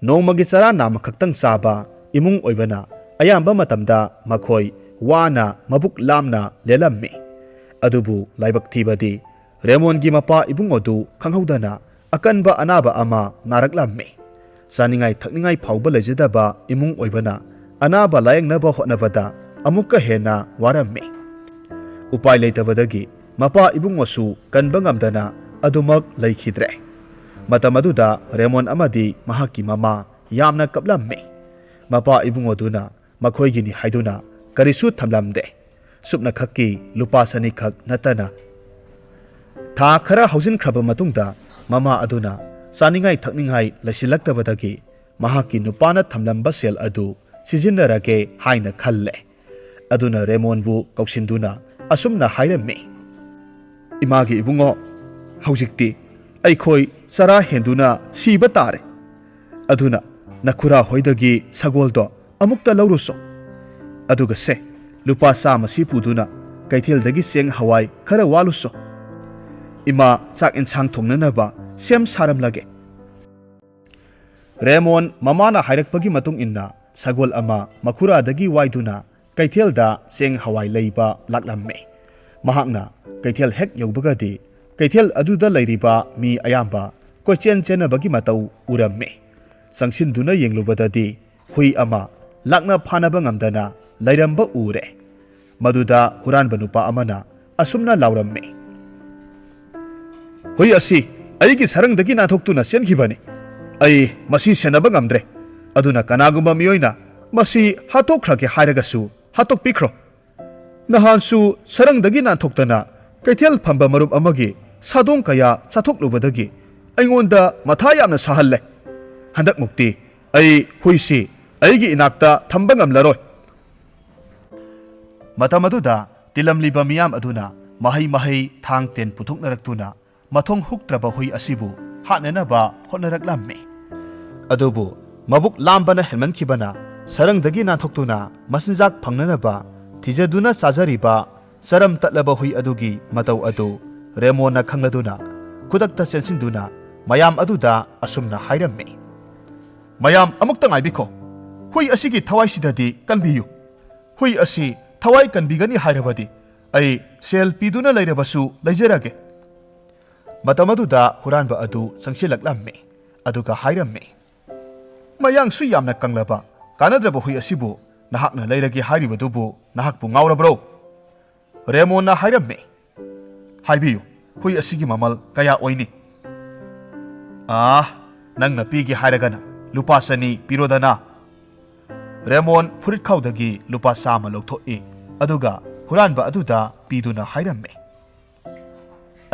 ꯅꯣꯡꯃꯒꯤ ꯆꯔꯥ ꯅꯥꯝꯃꯈꯛꯇꯪ ꯆꯥꯕ ꯏꯃꯨꯡ ꯑꯣꯏꯕꯅ ꯑꯌꯥꯝꯕ ꯃꯇꯝꯗ ꯃꯈꯣꯏ ꯋꯥꯅ ꯃꯕꯨꯛ ꯂꯥꯝꯅ ꯂꯦꯜꯂꯝꯃꯤ꯫ ꯑꯗꯨꯕꯨ ꯂꯥꯏꯕꯛ ꯊꯤꯕꯗꯤ ꯔꯦꯃꯣꯟꯒꯤ ꯃꯄꯥ ꯏꯕꯨꯡꯉꯣꯗꯨ ꯈꯪꯍꯧꯗꯅ ꯑꯀꯟꯕ ꯑꯅꯥꯕ ꯑꯃ ꯅꯥꯔꯛꯂꯝꯃꯤ꯫ ꯆꯥꯅꯤꯡꯉꯥꯏ ꯊꯛꯅꯤꯡꯉꯥꯏ ꯐꯥꯎꯕ ꯂꯩꯖꯗꯕ ꯏꯃꯨꯡ ꯑꯣꯏꯕꯅ ꯑꯅꯥꯕ ꯂꯥꯌꯦꯡꯅꯕ ꯍꯣꯠꯅꯕꯗ ꯑꯃꯨꯛꯀ ꯍꯦꯟꯅ ꯋꯥꯔꯝꯃꯤ꯫ ꯎꯄꯥꯏ ꯂꯩꯇꯕꯗꯒꯤ ꯃꯄꯥ ꯏꯕꯨꯡꯉꯣꯁꯨ ꯀꯟꯕ ꯉꯝꯗꯅ ꯑꯗꯨꯃꯛ ꯂꯩꯈꯤꯗ꯭ꯔꯦ꯫ ꯃꯇꯝ ꯑꯗꯨꯗ ꯔꯦꯃꯣꯟ ꯑꯃꯗꯤ ꯃꯍꯥꯛꯀꯤ ꯃꯃꯥ ꯌꯥꯝꯅ ꯀꯞꯂꯝꯃꯤ꯫ ꯃꯄꯥ ꯏꯕꯨꯡꯉꯣꯗꯨꯅ ꯃꯈꯣꯏꯒꯤꯅꯤ ꯍꯥꯏꯗꯨꯅ ꯀꯔꯤꯁꯨ ꯊꯝꯂꯝꯗꯦ꯫ ꯁꯨꯞꯅꯈꯛꯀꯤ ꯂꯨꯄꯥ ꯆꯅꯤꯈꯛ ꯅꯠꯇꯅ꯫ ꯊꯥ ꯈꯔ ꯍꯧꯖꯤꯟꯈ꯭ꯔꯕ ꯃꯇꯨꯡꯗ ꯃꯃꯥ ꯑꯗꯨꯅ ꯆꯥꯅꯤꯡꯉꯥꯏ ꯊꯛꯅꯤꯡꯉꯥꯏ ꯂꯩꯁꯤꯜꯂꯛꯇꯕꯗꯒꯤ ꯃꯍꯥꯛꯀꯤ ꯅꯨꯄꯥꯅ ꯊꯝꯂꯝꯕ ꯁꯦꯜ ꯑꯗꯨ ꯁꯤꯖꯤꯟꯅꯔꯒꯦ ꯍꯥꯏꯅ ꯈꯜꯂꯦ꯫ ꯑꯗꯨꯅ ꯔꯦꯃꯣꯟꯕꯨ ꯀꯧꯁꯤꯟꯗꯨꯅ ꯑꯁꯨꯝꯅ ꯍꯥꯏꯔꯝꯃꯤ, "ꯏꯃꯥꯒꯤ ꯏꯕꯨꯡꯉꯣ, "ꯍꯧꯖꯤꯛꯇꯤ ꯑꯩꯈꯣꯏ ꯆꯔꯥ ꯍꯦꯟꯗꯨꯅ ꯁꯤꯕ ꯇꯥꯔꯦ꯫ ꯑꯗꯨꯅ ꯅꯈꯨꯔꯥ ꯍꯣꯏꯗꯒꯤ ꯁꯒꯣꯜꯗꯣ ꯑꯃꯨꯛꯇ ꯂꯧꯔꯨꯁꯣ꯫ ꯑꯗꯨꯒ ꯁꯦ, ꯂꯨꯄꯥ ꯆꯥꯝꯃꯁꯤ ꯄꯨꯗꯨꯅ ꯀꯩꯊꯦꯜꯗꯒꯤ ꯆꯦꯡ ꯍꯋꯥꯏ ꯈꯔ ꯋꯥꯂꯨꯁꯣ꯫ ꯏꯃꯥ ꯆꯥꯛ ꯏꯟꯁꯥꯡ ꯊꯣꯡꯅꯅꯕ ꯁꯦꯝ ꯁꯥꯔꯝꯂꯒꯦ꯫" ꯔꯦꯃꯣꯟ ꯃꯃꯥꯅ ꯍꯥꯏꯔꯛꯄꯒꯤ ꯃꯇꯨꯡ ꯏꯟꯅ ꯁꯒꯣꯜ ꯑꯃ ꯃꯈꯨꯔꯥꯗꯒꯤ ꯋꯥꯏꯗꯨꯅ ꯀꯩꯊꯦꯜꯗ ꯆꯦꯡ ꯍꯋꯥꯏ ꯂꯩꯕ ꯂꯥꯛꯂꯝꯃꯤ꯫ ꯃꯍꯥꯛꯅ ꯀꯩꯊꯦꯜ ꯍꯦꯛ ꯌꯧꯕꯒꯗꯤ ꯀꯩꯊꯦꯜ ꯑꯗꯨꯗ ꯂꯩꯔꯤꯕ ꯃꯤ ꯑꯌꯥꯝꯕ ꯀꯣꯏꯆꯦꯟ ꯆꯦꯟꯅꯕꯒꯤ ꯃꯇꯧ ꯎꯔꯝꯃꯤ꯫ ꯆꯪꯁꯤꯟꯗꯨꯅ ꯌꯦꯡꯂꯨꯕꯗꯗꯤ ꯍꯨꯏ ꯑꯃ ꯂꯥꯛꯅ ꯐꯥꯅꯕ ꯉꯝꯗꯅ ꯂꯩꯔꯝꯕ ꯎꯔꯦ꯫ ꯃꯗꯨꯗ ꯍꯨꯔꯥꯟꯕ ꯅꯨꯄꯥ ꯑꯃꯅ ꯑꯁꯨꯝꯅ ꯂꯥꯎꯔꯝꯃꯤ, "ꯍꯨꯏ ꯑꯁꯤ ꯑꯩꯒꯤ ꯁꯔꯪꯗꯒꯤ ꯅꯥꯟꯊꯣꯛꯇꯨꯅ ꯆꯦꯟꯈꯤꯕꯅꯤ꯫ ꯑꯩ ꯃꯁꯤ ꯁꯦꯟꯅꯕ ꯉꯝꯗ꯭ꯔꯦ꯫ ꯑꯗꯨꯅ ꯀꯅꯥꯒꯨꯝꯕ ꯃꯤꯑꯣꯏꯅ ꯃꯁꯤ ꯍꯥꯠꯇꯣꯛꯈ꯭ꯔꯒꯦ ꯍꯥꯏꯔꯒꯁꯨ ꯍꯥꯠꯇꯣꯛꯄꯤꯈ꯭ꯔꯣ꯫ ꯅꯍꯥꯟꯁꯨ ꯁꯔꯪꯗꯒꯤ ꯅꯥꯟꯊꯣꯛꯇꯅ ꯀꯩꯊꯦꯜ ꯐꯝꯕ ꯃꯔꯨꯞ ꯑꯃꯒꯤ ꯁꯥꯗꯣꯡ ꯀꯌꯥ ꯆꯥꯊꯣꯛꯂꯨꯕꯗꯒꯤ ꯑꯩꯉꯣꯟꯗ ꯃꯊꯥ ꯌꯥꯝꯅ ꯁꯥꯍꯜꯂꯦ꯫ ꯍꯟꯗꯛꯃꯨꯛꯇꯤ ꯑꯩ ꯍꯨꯏꯁꯤ ꯑꯩꯒꯤ ꯏꯅꯥꯛꯇ ꯊꯝꯕ ꯉꯝꯂꯔꯣꯏ꯫" ꯃꯇꯝ ꯑꯗꯨꯗ ꯇꯤꯜꯂꯝꯂꯤꯕ ꯃꯤꯌꯥꯝ ꯑꯗꯨꯅ ꯃꯍꯩ ꯃꯍꯩ, ꯊꯥꯡ ꯇꯦꯟ ꯄꯨꯊꯣꯛꯅꯔꯛꯇꯨꯅ ꯃꯊꯣꯡ ꯍꯨꯛꯇ꯭ꯔꯕ ꯍꯨꯏ ꯑꯁꯤꯕꯨ ꯍꯥꯠꯅꯅꯕ ꯍꯣꯠꯅꯔꯛꯂꯝꯃꯤ꯫ ꯑꯗꯨꯕꯨ ꯃꯕꯨꯛ ꯂꯥꯝꯕꯅ ꯍꯦꯟꯃꯟꯈꯤꯕꯅ ꯁꯔꯪꯗꯒꯤ ꯅꯥꯟꯊꯣꯛꯇꯨꯅ ꯃꯆꯤꯟꯖꯥꯛ ꯐꯪꯅꯅꯕ ꯊꯤꯖꯗꯨꯅ ꯆꯥꯖꯔꯤꯕ ꯆꯔꯝ ꯇꯠꯂꯕ ꯍꯨꯏ ꯑꯗꯨꯒꯤ ꯃꯇꯧ ꯑꯗꯨ ꯔꯦꯃꯣꯟꯅ ꯈꯪꯂꯗꯨꯅ ꯈꯨꯗꯛꯇ ꯆꯦꯟꯁꯤꯟꯗꯨꯅ ꯃꯌꯥꯝ ꯑꯗꯨꯗ ꯑꯁꯨꯝꯅ ꯍꯥꯏꯔꯝꯃꯤ, "ꯃꯌꯥꯝ ꯑꯃꯨꯛꯇ ꯉꯥꯏꯕꯤꯈꯣ꯫ ꯍꯨꯏ ꯑꯁꯤꯒꯤ ꯊꯋꯥꯏꯁꯤꯗꯗꯤ ꯀꯟꯕꯤꯌꯨ꯫ ꯍꯨꯏ ꯑꯁꯤ ꯊꯋꯥꯏ ꯀꯟꯕꯤꯒꯅꯤ ꯍꯥꯏꯔꯕꯗꯤ ꯑꯩ ꯁꯦꯜ ꯄꯤꯗꯨꯅ ꯂꯩꯔꯕꯁꯨ ꯂꯩꯖꯔꯒꯦ꯫" ꯃꯇꯝ ꯑꯗꯨꯗ ꯍꯨꯔꯥꯟꯕ ꯑꯗꯨ ꯆꯪꯁꯤꯜꯂꯛꯂꯝꯃꯤ꯫ ꯑꯗꯨꯒ ꯍꯥꯏꯔꯝꯃꯤ, "ꯃꯌꯥꯡꯁꯨ ꯌꯥꯝꯅ ꯀꯪꯂꯕ ꯀꯥꯟꯅꯗ꯭ꯔꯕ ꯍꯨꯏ ꯑꯁꯤꯕꯨ ꯅꯍꯥꯛꯅ ꯂꯩꯔꯒꯦ ꯍꯥꯏꯔꯤꯕꯗꯨꯕꯨ ꯅꯍꯥꯛꯄꯨ ꯉꯥꯎꯔꯕ꯭ꯔꯣ?" ꯔꯦꯃꯣꯟꯅ ꯍꯥꯏꯔꯝꯃꯤ, "ꯍꯥꯏꯕꯤꯌꯨ, ꯍꯨꯏ ꯑꯁꯤꯒꯤ ꯃꯃꯜ ꯀꯌꯥ ꯑꯣꯏꯅꯤ?" "ꯑꯥ, ꯅꯪꯅ ꯄꯤꯒꯦ ꯍꯥꯏꯔꯒꯅ ꯂꯨꯄꯥ ꯆꯅꯤ ꯄꯤꯔꯣꯗꯅ꯫" ꯔꯦꯃꯣꯟ ꯐꯨꯔꯤꯠꯈꯥꯎꯗꯒꯤ ꯂꯨꯄꯥ ꯆꯥꯝꯃ ꯂꯧꯊꯣꯛꯏ꯫ ꯑꯗꯨꯒ ꯍꯨꯔꯥꯟꯕ ꯑꯗꯨꯗ ꯄꯤꯗꯨꯅ ꯍꯥꯏꯔꯝꯃꯤ,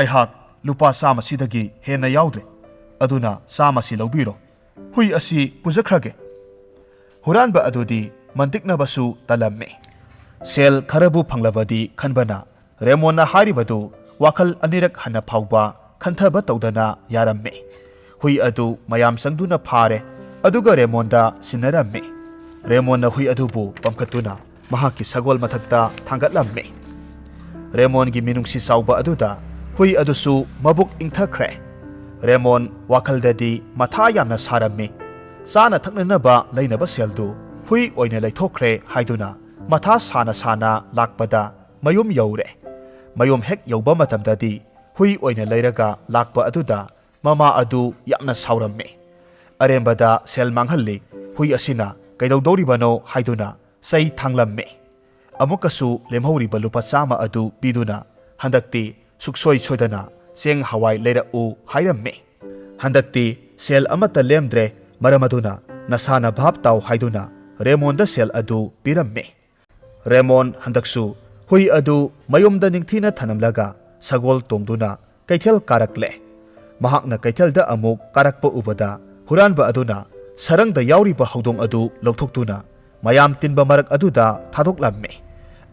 "ꯑꯩꯍꯥꯛ ꯂꯨꯄꯥ ꯆꯥꯝꯃꯁꯤꯗꯒꯤ ꯍꯦꯟꯅ ꯌꯥꯎꯗ꯭ꯔꯦ꯫ ꯑꯗꯨꯅ ꯆꯥꯝꯃꯁꯤ ꯂꯧꯕꯤꯔꯣ꯫ ꯍꯨꯏ ꯑꯁꯤ ꯄꯨꯖꯈ꯭ꯔꯒꯦ꯫" ꯍꯨꯔꯥꯟꯕ ꯑꯗꯨꯗꯤ ꯃꯟꯇꯤꯛꯅꯕꯁꯨ ꯇꯜꯂꯝꯃꯤ꯫ ꯁꯦꯜ ꯈꯔꯕꯨ ꯐꯪꯂꯕꯗꯤ ꯈꯟꯕꯅ ꯔꯦꯃꯣꯟꯅ ꯍꯥꯏꯔꯤꯕꯗꯨ ꯋꯥꯈꯜ ꯑꯅꯤꯔꯛ ꯍꯟꯅ ꯐꯥꯎꯕ ꯈꯟꯊꯕ ꯇꯧꯗꯅ ꯌꯥꯔꯝꯃꯤ꯫ ꯍꯨꯏ ꯑꯗꯨ ꯃꯌꯥꯝ ꯆꯪꯗꯨꯅ ꯐꯥꯔꯦ, ꯑꯗꯨꯒ ꯔꯦꯃꯣꯟꯗ ꯁꯤꯟꯅꯔꯝꯃꯤ꯫ ꯔꯦꯃꯣꯟꯅ ꯍꯨꯏ ꯑꯗꯨꯕꯨ ꯄꯝꯈꯠꯇꯨꯅ ꯃꯍꯥꯛꯀꯤ ꯁꯒꯣꯜ ꯃꯊꯛꯇ ꯊꯥꯡꯒꯠꯂꯝꯃꯤ꯫ ꯔꯦꯃꯣꯟꯒꯤ ꯃꯤꯅꯨꯡꯁꯤ ꯆꯥꯎꯕ ꯑꯗꯨꯗ ꯍꯨꯏ ꯑꯗꯨꯁꯨ ꯃꯕꯨꯛ ꯏꯪꯊꯈ꯭ꯔꯦ꯫ ꯔꯦꯃꯣꯟ ꯋꯥꯈꯜꯗꯗꯤ ꯃꯊꯥ ꯌꯥꯝꯅ ꯁꯥꯔꯝꯃꯤ꯫ ꯆꯥꯅ ꯊꯛꯅꯅꯕ ꯂꯩꯅꯕ ꯁꯦꯜꯗꯨ ꯍꯨꯏ ꯑꯣꯏꯅ ꯂꯩꯊꯣꯛꯈ꯭ꯔꯦ ꯍꯥꯏꯗꯨꯅ ꯃꯊꯥ ꯁꯥꯅ ꯁꯥꯅ ꯂꯥꯛꯄꯗ ꯃꯌꯨꯝ ꯌꯧꯔꯦ꯫ ꯃꯌꯨꯝ ꯍꯦꯛ ꯌꯧꯕ ꯃꯇꯝꯗꯗꯤ ꯍꯨꯏ ꯑꯣꯏꯅ ꯂꯩꯔꯒ ꯂꯥꯛꯄ ꯑꯗꯨꯗ ꯃꯃꯥ ꯑꯗꯨ ꯌꯥꯝꯅ ꯁꯥꯎꯔꯝꯃꯤ꯫ ꯑꯔꯦꯝꯕꯗ ꯁꯦꯜ ꯃꯥꯡꯍꯜꯂꯤ, ꯍꯨꯏ ꯑꯁꯤꯅ ꯀꯩꯗꯧꯗꯧꯔꯤꯕꯅꯣ ꯍꯥꯏꯗꯨꯅ ꯆꯩ ꯊꯥꯡꯂꯝꯃꯤ꯫ ꯑꯃꯨꯛꯀꯁꯨ ꯂꯦꯝꯍꯧꯔꯤꯕ ꯂꯨꯄꯥ ꯆꯥꯝꯃ ꯑꯗꯨ ꯄꯤꯗꯨꯅ, "ꯍꯟꯗꯛꯇꯤ ꯁꯨꯛꯁꯣꯏ ꯁꯣꯏꯗꯅ ꯆꯦꯡ ꯍꯋꯥꯏ ꯂꯩꯔꯛꯎ" ꯍꯥꯏꯔꯝꯃꯤ꯫ ꯍꯟꯗꯛꯇꯤ ꯁꯦꯜ ꯑꯃꯠꯇ ꯂꯦꯝꯗ꯭ꯔꯦ, ꯃꯔꯝ ꯑꯗꯨꯅ ꯅꯁꯥꯅ ꯚꯥꯞ ꯇꯥꯎ ꯍꯥꯏꯗꯨꯅ ꯔꯦꯃꯣꯟꯗ ꯁꯦꯜ ꯑꯗꯨ ꯄꯤꯔꯝꯃꯤ꯫ ꯔꯦꯃꯣꯟ ꯍꯟꯗꯛꯁꯨ ꯍꯨꯏ ꯑꯗꯨ ꯃꯌꯨꯝꯗ ꯅꯤꯡꯊꯤꯅ ꯊꯅꯝꯂꯒ ꯁꯒꯣꯜ ꯇꯣꯡꯗꯨꯅ ꯀꯩꯊꯦꯜ ꯀꯥꯔꯛꯂꯦ꯫ ꯃꯍꯥꯛꯅ ꯀꯩꯊꯦꯜꯗ ꯑꯃꯨꯛ ꯀꯥꯔꯛꯄ ꯎꯕꯗ ꯍꯨꯔꯥꯟꯕ ꯑꯗꯨꯅ ꯁꯔꯪꯗ ꯌꯥꯎꯔꯤꯕ ꯍꯧꯗꯣꯡ ꯑꯗꯨ ꯂꯧꯊꯣꯛꯇꯨꯅ ꯃꯌꯥꯝ ꯇꯤꯟꯕ ꯃꯔꯛ ꯑꯗꯨꯗ ꯊꯥꯗꯣꯛꯂꯝꯃꯤ꯫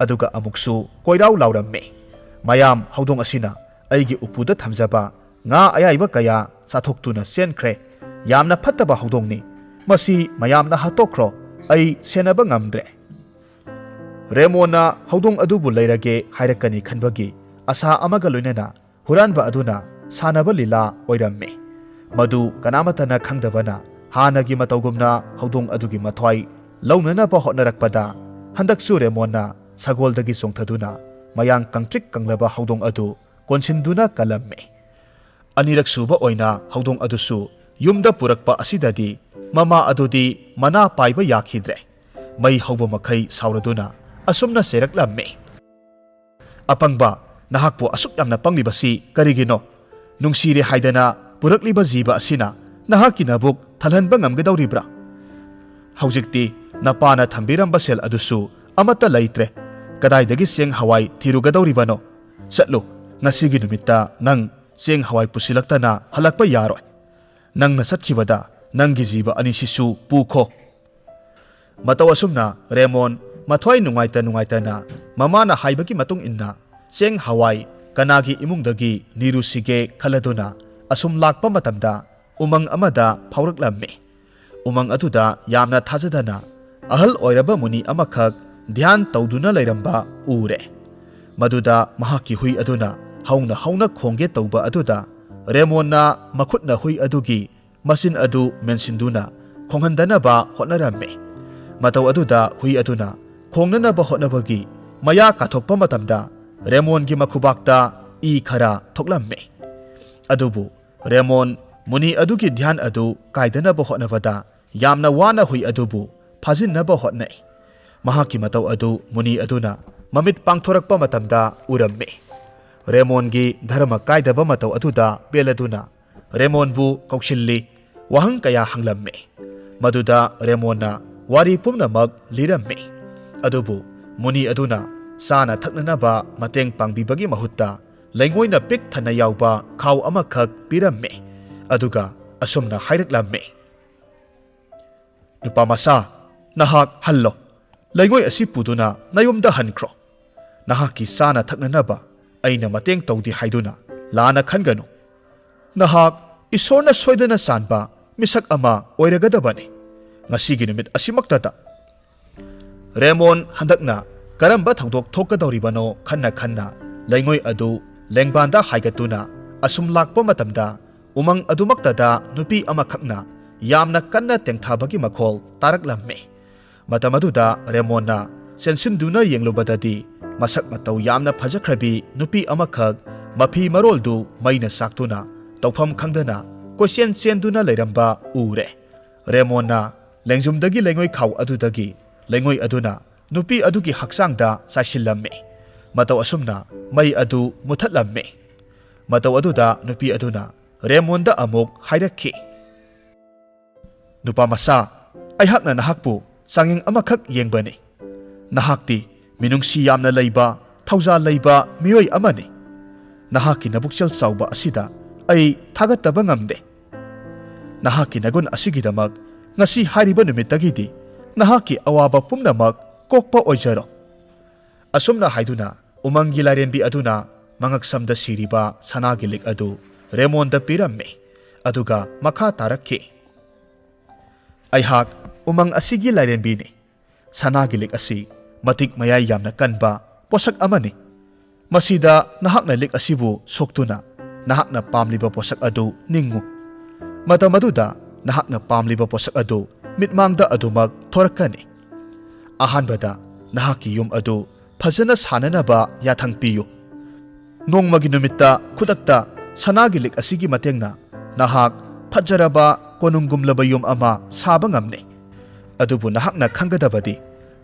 ꯑꯗꯨꯒ ꯑꯃꯨꯛꯁꯨ ꯀꯣꯏꯔꯥꯎ ꯂꯥꯎꯔꯝꯃꯤ꯫ "ꯃꯌꯥꯝ, ꯍꯧꯗꯣꯡ ꯑꯁꯤꯅ ꯑꯩꯒꯤ ꯎꯄꯨꯗ ꯊꯝꯖꯕ ꯉꯥ ꯑꯌꯥꯏꯕ ꯀꯌꯥ ꯆꯥꯊꯣꯛꯇꯨꯅ ꯆꯦꯟꯈ꯭ꯔꯦ꯫ ꯌꯥꯝꯅ ꯐꯠꯇꯕ ꯍꯧꯗꯣꯡꯅꯤ꯫ ꯃꯁꯤ ꯃꯌꯥꯝꯅ ꯍꯥꯠꯇꯣꯛꯈ꯭ꯔꯣ꯫ ꯑꯩ ꯁꯦꯟꯅꯕ ꯉꯝꯗ꯭ꯔꯦ꯫" ꯔꯦꯃꯣꯟꯅ ꯍꯧꯗꯣꯡ ꯑꯗꯨꯕꯨ ꯂꯩꯔꯒꯦ ꯍꯥꯏꯔꯛꯀꯅꯤ ꯈꯟꯕꯒꯤ ꯑꯁꯥ ꯑꯃꯒ ꯂꯣꯏꯅꯅ ꯍꯨꯔꯥꯟꯕ ꯑꯗꯨꯅ ꯁꯥꯟꯅꯕ ꯂꯤꯂꯥ ꯑꯣꯏꯔꯝꯃꯤ꯫ ꯃꯗꯨ ꯀꯅꯥꯃꯠꯇꯅ ꯈꯪꯗꯕꯅ ꯍꯥꯟꯅꯒꯤ ꯃꯇꯧꯒꯨꯝꯅ ꯍꯧꯗꯣꯡ ꯑꯗꯨꯒꯤ ꯃꯊ꯭ꯋꯥꯏ ꯂꯧꯅꯅꯕ ꯍꯣꯠꯅꯔꯛꯄꯗ, ꯍꯟꯗꯛꯁꯨ ꯔꯦꯃꯣꯟꯅ ꯁꯒꯣꯜꯗꯒꯤ ꯆꯣꯡꯊꯗꯨꯅ ꯃꯌꯥꯡ ꯀꯪꯇ꯭ꯔꯤꯛ ꯀꯪꯂꯕ ꯍꯧꯗꯣꯡ ꯑꯗꯨ ꯀꯣꯟꯁꯤꯟꯗꯨꯅ ꯀꯜꯂꯝꯃꯤ꯫ ꯑꯅꯤꯔꯛ ꯁꯨꯕ ꯑꯣꯏꯅ ꯍꯧꯗꯣꯡ ꯑꯗꯨꯁꯨ ꯌꯨꯝꯗ ꯄꯨꯔꯛꯄ ꯑꯁꯤꯗꯗꯤ ꯃꯃꯥ ꯑꯗꯨꯗꯤ ꯃꯅꯥ ꯄꯥꯏꯕ ꯌꯥꯈꯤꯗ꯭ꯔꯦ꯫ ꯃꯩ ꯍꯧꯕ ꯃꯈꯩ ꯁꯥꯎꯔꯗꯨꯅ ꯑꯁꯨꯝꯅ ꯆꯩꯔꯛꯂꯝꯃꯤ, "ꯑꯄꯪꯕ, ꯅꯍꯥꯛꯄꯨ ꯑꯁꯨꯛ ꯌꯥꯝꯅ ꯄꯪꯂꯤꯕꯁꯤ ꯀꯔꯤꯒꯤꯅꯣ? ꯅꯨꯡꯁꯤꯔꯦ ꯍꯥꯏꯗꯅ ꯄꯨꯔꯛꯂꯤꯕ ꯖꯤꯕ ꯑꯁꯤꯅ ꯅꯍꯥꯛꯀꯤ ꯅꯕꯨꯛ ꯊꯜꯍꯟꯕ ꯉꯝꯒꯗꯧꯔꯤꯕ꯭ꯔꯥ? ꯍꯧꯖꯤꯛꯇꯤ ꯅꯄꯥꯅ ꯊꯝꯕꯤꯔꯝꯕ ꯁꯦꯜ ꯑꯗꯨꯁꯨ ꯑꯃꯠꯇ ꯂꯩꯇ꯭ꯔꯦ꯫ ꯀꯗꯥꯏꯗꯒꯤ ꯆꯦꯡ ꯍꯋꯥꯏ ꯊꯤꯔꯨꯒꯗꯧꯔꯤꯕꯅꯣ? ꯆꯠꯂꯨ, ꯉꯁꯤꯒꯤ ꯅꯨꯃꯤꯠꯇ ꯅꯪ ꯆꯦꯡ ꯍꯋꯥꯏ ꯄꯨꯁꯤꯜꯂꯛꯇꯅ ꯍꯜꯂꯛꯄ ꯌꯥꯔꯣꯏ꯫ ꯅꯪꯅ ꯆꯠꯈꯤꯕꯗ ꯅꯪꯒꯤ ꯖꯤꯕ ꯑꯅꯤꯁꯤꯁꯨ ꯄꯨꯈꯣ꯫" ꯃꯇꯧ ꯑꯁꯨꯝꯅ ꯔꯦꯃꯣꯟ ꯃꯊ꯭ꯋꯥꯏ ꯅꯨꯡꯉꯥꯏꯇ ꯅꯨꯡꯉꯥꯏꯇꯅ ꯃꯃꯥꯅ ꯍꯥꯏꯕꯒꯤ ꯃꯇꯨꯡ ꯏꯟꯅ ꯆꯦꯡ ꯍꯋꯥꯏ ꯀꯅꯥꯒꯤ ꯏꯃꯨꯡꯗꯒꯤ ꯅꯤꯔꯨꯁꯤꯒꯦ ꯈꯜꯂꯗꯨꯅ ꯑꯁꯨꯝ ꯂꯥꯛꯄ ꯃꯇꯝꯗ ꯎꯃꯪ ꯑꯃꯗ ꯐꯥꯎꯔꯛꯂꯝꯃꯤ꯫ ꯎꯃꯪ ꯑꯗꯨꯗ ꯌꯥꯝꯅ ꯊꯥꯖꯗꯅ ꯑꯍꯜ ꯑꯣꯏꯔꯕ ꯃꯨꯅꯤ ꯑꯃꯈꯛ ꯙ꯭ꯌꯥꯟ ꯇꯧꯗꯨꯅ ꯂꯩꯔꯝꯕ ꯎꯔꯦ꯫ ꯃꯗꯨꯗ ꯃꯍꯥꯛꯀꯤ ꯍꯨꯏ ꯑꯗꯨꯅ ꯍꯧꯅ ꯍꯧꯅ ꯈꯣꯡꯒꯦ ꯇꯧꯕ ꯑꯗꯨꯗ ꯔꯦꯃꯣꯟꯅ ꯃꯈꯨꯠꯅ ꯍꯨꯏ ꯑꯗꯨꯒꯤ ꯃꯆꯤꯟ ꯑꯗꯨ ꯃꯦꯟꯁꯤꯟꯗꯨꯅ ꯈꯣꯡꯍꯟꯗꯅꯕ ꯍꯣꯠꯅꯔꯝꯃꯤ꯫ ꯃꯇꯧ ꯑꯗꯨꯗ ꯍꯨꯏ ꯑꯗꯨꯅ ꯈꯣꯡꯅꯅꯕ ꯍꯣꯠꯅꯕꯒꯤ ꯃꯌꯥ ꯀꯥꯊꯣꯛꯄ ꯃꯇꯝꯗ ꯔꯦꯃꯣꯟꯒꯤ ꯃꯈꯨꯕꯥꯛꯇ ꯏ ꯈꯔ ꯊꯣꯛꯂꯝꯃꯤ꯫ ꯑꯗꯨꯕꯨ ꯔꯦꯃꯣꯟ ꯃꯨꯅꯤ ꯑꯗꯨꯒꯤ ꯙ꯭ꯌꯥꯟ ꯑꯗꯨ ꯀꯥꯏꯗꯅꯕ ꯍꯣꯠꯅꯕꯗ ꯌꯥꯝꯅ ꯋꯥꯅ ꯍꯨꯏ ꯑꯗꯨꯕꯨ ꯐꯥꯖꯤꯟꯅꯕ ꯍꯣꯠꯅꯩ꯫ ꯃꯍꯥꯛꯀꯤ ꯃꯇꯧ ꯑꯗꯨ ꯃꯨꯅꯤ ꯑꯗꯨꯅ ꯃꯃꯤꯠ ꯄꯥꯡꯊꯣꯔꯛꯄ ꯃꯇꯝꯗ ꯎꯔꯝꯃꯤ꯫ ꯔꯦꯃꯣꯟꯒꯤ ꯙꯔꯃ ꯀꯥꯏꯗꯕ ꯃꯇꯧ ꯑꯗꯨꯗ ꯄꯦꯜꯂꯗꯨꯅ ꯔꯦꯃꯣꯟꯕꯨ ꯀꯧꯁꯤꯜꯂꯤ꯫ ꯋꯥꯍꯪ ꯀꯌꯥ ꯍꯪꯂꯝꯃꯤ꯫ ꯃꯗꯨꯗ ꯔꯦꯃꯣꯟꯅ ꯋꯥꯔꯤ ꯄꯨꯝꯅꯃꯛ ꯂꯤꯔꯝꯃꯤ꯫ ꯑꯗꯨꯕꯨ ꯃꯨꯅꯤ ꯑꯗꯨꯅ ꯆꯥꯅ ꯊꯛꯅꯅꯕ ꯃꯇꯦꯡ ꯄꯥꯡꯕꯤꯕꯒꯤ ꯃꯍꯨꯠꯇ ꯂꯩꯉꯣꯏꯅ ꯄꯤꯛ ꯊꯟꯅ ꯌꯥꯎꯕ ꯈꯥꯎ ꯑꯃꯈꯛ ꯄꯤꯔꯝꯃꯤ꯫ ꯑꯗꯨꯒ ꯑꯁꯨꯝꯅ ꯍꯥꯏꯔꯛꯂꯝꯃꯤ, "ꯅꯨꯄꯥ ꯃꯆꯥ, ꯅꯍꯥꯛ ꯍꯜꯂꯣ꯫ ꯂꯩꯉꯣꯏ ꯑꯁꯤ ꯄꯨꯗꯨꯅ ꯅꯌꯨꯝꯗ ꯍꯟꯈ꯭ꯔꯣ꯫ ꯅꯍꯥꯛꯀꯤ ꯆꯥꯅ ꯊꯛꯅꯅꯕ ꯑꯩꯅ ꯃꯇꯦꯡ ꯇꯧꯗꯦ ꯍꯥꯏꯗꯨꯅ ꯂꯥꯟꯅ ꯈꯟꯒꯅꯨ꯫ ꯅꯍꯥꯛ ꯏꯁꯣꯔꯅ ꯁꯣꯏꯗꯅ ꯆꯥꯟꯕ ꯃꯤꯁꯛ ꯑꯃ ꯑꯣꯏꯔꯒꯗꯕꯅꯤ꯫ ꯉꯁꯤꯒꯤ ꯅꯨꯃꯤꯠ ꯑꯁꯤꯃꯛꯇꯗ"꯫ ꯔꯦꯃꯣꯟ ꯍꯟꯗꯛꯅ ꯀꯔꯝꯕ ꯊꯧꯗꯣꯛ ꯊꯣꯛꯀꯗꯧꯔꯤꯕꯅꯣ ꯈꯟꯅ ꯈꯟꯅ ꯂꯩꯉꯣꯏ ꯑꯗꯨ ꯂꯦꯡꯕꯥꯟꯗ ꯍꯥꯏꯒꯠꯇꯨꯅ ꯑꯁꯨꯝ ꯂꯥꯛꯄ ꯃꯇꯝꯗ, ꯎꯃꯪ ꯑꯗꯨꯃꯛꯇꯗ ꯅꯨꯄꯤ ꯑꯃꯈꯛꯅ ꯌꯥꯝꯅ ꯀꯟꯅ ꯇꯦꯡꯊꯥꯕꯒꯤ ꯃꯈꯣꯜ ꯇꯥꯔꯛꯂꯝꯃꯤ꯫ ꯃꯇꯝ ꯑꯗꯨꯗ ꯔꯦꯃꯣꯟꯅ ꯆꯦꯟꯁꯤꯟꯗꯨꯅ ꯌꯦꯡꯂꯨꯕꯗꯗꯤ, ꯃꯁꯛ ꯃꯇꯧ ꯌꯥꯝꯅ ꯐꯖꯈ꯭ꯔꯕꯤ ꯅꯨꯄꯤ ꯑꯃꯈꯛ ꯃꯐꯤ ꯃꯔꯣꯜꯗꯨ ꯃꯩꯅ ꯆꯥꯛꯇꯨꯅ ꯇꯧꯐꯝ ꯈꯪꯗꯅ ꯀꯣꯏꯆꯦꯟ ꯆꯦꯟꯗꯨꯅ ꯂꯩꯔꯝꯕ ꯎꯔꯦ꯫ ꯔꯦꯃꯣꯟꯅ ꯂꯦꯡꯖꯨꯝꯗꯒꯤ ꯂꯩꯉꯣꯏ ꯈꯥꯎ ꯑꯗꯨꯗꯒꯤ ꯂꯩꯉꯣꯏ ꯑꯗꯨꯅ ꯅꯨꯄꯤ ꯑꯗꯨꯒꯤ ꯍꯛꯆꯥꯡꯗ ꯆꯥꯏꯁꯤꯜꯂꯝꯃꯤ꯫ ꯃꯇꯧ ꯑꯁꯨꯝꯅ ꯃꯩ ꯑꯗꯨ ꯃꯨꯊꯠꯂꯝꯃꯤ꯫ ꯃꯇꯧ ꯑꯗꯨꯗ ꯅꯨꯄꯤ ꯑꯗꯨꯅ ꯔꯦꯃꯣꯟꯗ ꯑꯃꯨꯛ ꯍꯥꯏꯔꯛꯈꯤ, "ꯅꯨꯄꯥ ꯃꯆꯥ, ꯑꯩꯍꯥꯛꯅ ꯅꯍꯥꯛꯄꯨ ꯆꯥꯡꯌꯦꯡ ꯑꯃꯈꯛ ꯌꯦꯡꯕꯅꯤ꯫ ꯅꯍꯥꯛꯇꯤ ꯃꯤꯅꯨꯡꯁꯤ ꯌꯥꯝꯅ ꯂꯩꯕ, ꯊꯧꯖꯥꯜ ꯂꯩꯕ ꯃꯤꯑꯣꯏ ꯑꯃꯅꯤ꯫ ꯅꯍꯥꯛꯀꯤ ꯅꯕꯨꯛꯆꯦꯜ ꯆꯥꯎꯕ ꯑꯁꯤꯗ ꯑꯩ ꯊꯥꯒꯠꯇꯕ ꯉꯝꯗꯦ꯫ ꯅꯍꯥꯛꯀꯤ ꯅꯒꯨꯟ ꯑꯁꯤꯒꯤꯗꯃꯛ ꯉꯁꯤ ꯍꯥꯏꯔꯤꯕ ꯅꯨꯃꯤꯠꯇꯒꯤꯗꯤ ꯅꯍꯥꯛꯀꯤ ꯑꯋꯥꯕ ꯄꯨꯝꯅꯃꯛ ꯀꯣꯛꯄ ꯑꯣꯏꯖꯔꯣ"꯫ ꯑꯁꯨꯝꯅ ꯍꯥꯏꯗꯨꯅ ꯎꯃꯪꯒꯤ ꯂꯥꯏꯔꯦꯝꯕꯤ ꯑꯗꯨꯅ ꯃꯉꯛꯁꯝꯗ ꯁꯤꯔꯤꯕ ꯁꯅꯥꯒꯤ ꯂꯤꯛ ꯑꯗꯨ ꯔꯦꯃꯣꯟꯗ ꯄꯤꯔꯝꯃꯤ, ꯑꯗꯨꯒ ꯃꯈꯥ ꯇꯥꯔꯛꯈꯤ, "ꯑꯩꯍꯥꯛ ꯎꯃꯪ ꯑꯁꯤꯒꯤ ꯂꯥꯏꯔꯦꯝꯕꯤꯅꯤ꯫ ꯁꯅꯥꯒꯤ ꯂꯤꯛ ꯑꯁꯤ ꯃꯇꯤꯛ ꯃꯌꯥꯏ ꯌꯥꯝꯅ ꯀꯟꯕ ꯄꯣꯠꯁꯛ ꯑꯃꯅꯤ꯫ ꯃꯁꯤꯗ ꯅꯍꯥꯛꯅ ꯂꯤꯛ ꯑꯁꯤꯕꯨ ꯁꯣꯛꯇꯨꯅ ꯅꯍꯥꯛꯅ ꯄꯥꯝꯂꯤꯕ ꯄꯣꯠꯁꯛ ꯑꯗꯨ ꯅꯤꯡꯉꯨ꯫ ꯃꯇꯝ ꯑꯗꯨꯗ ꯅꯍꯥꯛꯅ ꯄꯥꯝꯂꯤꯕ ꯄꯣꯠꯁꯛ ꯑꯗꯨ ꯃꯤꯠꯃꯥꯡꯗ ꯑꯗꯨꯃꯛ ꯊꯣꯔꯛꯀꯅꯤ꯫ ꯑꯍꯥꯟꯕꯗ ꯅꯍꯥꯛꯀꯤ ꯌꯨꯝ ꯑꯗꯨ ꯐꯖꯅ ꯁꯥꯅꯅꯕ ꯌꯥꯊꯪ ꯄꯤꯌꯨ꯫ ꯅꯣꯡꯃꯒꯤ ꯅꯨꯃꯤꯠꯇ ꯈꯨꯗꯛꯇ ꯁꯅꯥꯒꯤ ꯂꯤꯛ ꯑꯁꯤꯒꯤ ꯃꯇꯦꯡꯅ ꯅꯍꯥꯛ ꯐꯖꯔꯕ ꯀꯣꯅꯨꯡꯒꯨꯝꯂꯕ ꯌꯨꯝ ꯑꯃ ꯁꯥꯕ ꯉꯝꯅꯤ꯫ ꯑꯗꯨꯕꯨ ꯅꯍꯥꯛꯅ ꯈꯪꯒꯗꯕꯗꯤ,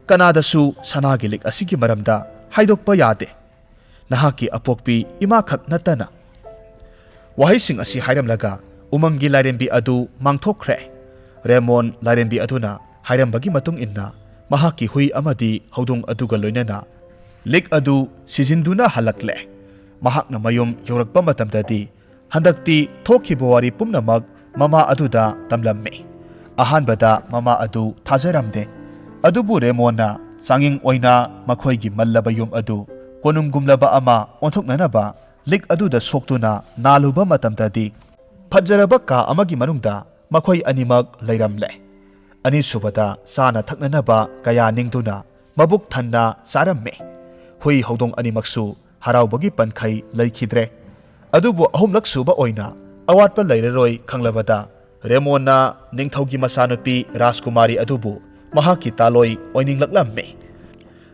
ꯀꯅꯥꯗꯁꯨ ꯁꯅꯥꯒꯤ ꯂꯤꯛ ꯑꯁꯤꯒꯤ ꯃꯔꯝꯗ ꯍꯥꯏꯗꯣꯛꯄ ꯌꯥꯗꯦ, ꯅꯍꯥꯛꯀꯤ ꯑꯄꯣꯛꯄꯤ ꯏꯃꯥꯈꯛ ꯅꯠꯇꯅ꯫" ꯋꯥꯍꯩꯁꯤꯡ ꯑꯁꯤ ꯍꯥꯏꯔꯝꯂꯒ ꯎꯃꯪꯒꯤ ꯂꯥꯏꯔꯦꯝꯕꯤ ꯑꯗꯨ ꯃꯥꯡꯊꯣꯛꯈ꯭ꯔꯦ꯫ ꯔꯦꯃꯣꯟ ꯂꯥꯏꯔꯦꯝꯕꯤ ꯑꯗꯨꯅ ꯍꯥꯏꯔꯝꯕꯒꯤ ꯃꯇꯨꯡ ꯏꯟꯅ ꯃꯍꯥꯛꯀꯤ ꯍꯨꯏ ꯑꯃꯗꯤ ꯍꯧꯗꯣꯡ ꯑꯗꯨꯒ ꯂꯣꯏꯅꯅ ꯂꯤꯛ ꯑꯗꯨ ꯁꯤꯖꯤꯟꯗꯨꯅ ꯍꯜꯂꯛꯂꯦ꯫ ꯃꯍꯥꯛꯅ ꯃꯌꯨꯝ ꯌꯧꯔꯛꯄ ꯃꯇꯝꯗꯗꯤ ꯍꯟꯗꯛꯇꯤ ꯊꯣꯛꯈꯤꯕ ꯋꯥꯔꯤ ꯄꯨꯝꯅꯃꯛ ꯃꯃꯥ ꯑꯗꯨꯗ ꯇꯝꯂꯝꯃꯤ꯫ ꯑꯍꯥꯟꯕꯗ ꯃꯃꯥ ꯑꯗꯨ ꯊꯥꯖꯔꯝꯗꯦ, ꯑꯗꯨꯕꯨ ꯔꯦꯃꯣꯟꯅ ꯆꯥꯡꯌꯦꯡ ꯑꯣꯏꯅ ꯃꯈꯣꯏꯒꯤ ꯃꯜꯂꯕ ꯌꯨꯝ ꯑꯗꯨ ꯀꯣꯅꯨꯡꯒꯨꯝꯂꯕ ꯑꯃ ꯑꯣꯟꯊꯣꯛꯅꯅꯕ ꯂꯤꯛ ꯑꯗꯨꯗ ꯁꯣꯛꯇꯨꯅ ꯅꯥꯜꯂꯨꯕ ꯃꯇꯝꯗꯗꯤ, ꯐꯖꯔꯕ ꯀꯥ ꯑꯃꯒꯤ ꯃꯅꯨꯡꯗ ꯃꯈꯣꯏ ꯑꯅꯤꯃꯛ ꯂꯩꯔꯝꯂꯦ꯫ ꯑꯅꯤꯁꯨꯕꯗ ꯆꯥꯅ ꯊꯛꯅꯅꯕ ꯀꯌꯥ ꯅꯤꯡꯗꯨꯅ ꯃꯕꯨꯛ ꯊꯟꯅ ꯆꯥꯔꯝꯃꯤ꯫ ꯍꯨꯏ ꯍꯧꯗꯣꯡ ꯑꯅꯤꯃꯛꯁꯨ ꯍꯔꯥꯎꯕꯒꯤ ꯄꯟꯈꯩ ꯂꯩꯈꯤꯗ꯭ꯔꯦ꯫ ꯑꯗꯨꯕꯨ ꯑꯍꯨꯝꯂꯛ ꯁꯨꯕ ꯑꯣꯏꯅ ꯑꯋꯥꯠꯄ ꯂꯩꯔꯔꯣꯏ ꯈꯪꯂꯕꯗ, ꯔꯦꯃꯣꯟꯅ ꯅꯤꯡꯊꯧꯒꯤ ꯃꯆꯥꯅꯨꯄꯤ ꯔꯥꯖꯀꯨꯃꯥꯔꯤ ꯑꯗꯨꯕꯨ ꯃꯍꯥꯛꯀꯤ ꯇꯥꯂꯣꯏ ꯑꯣꯏꯅꯤꯡꯂꯛꯂꯝꯃꯤ꯫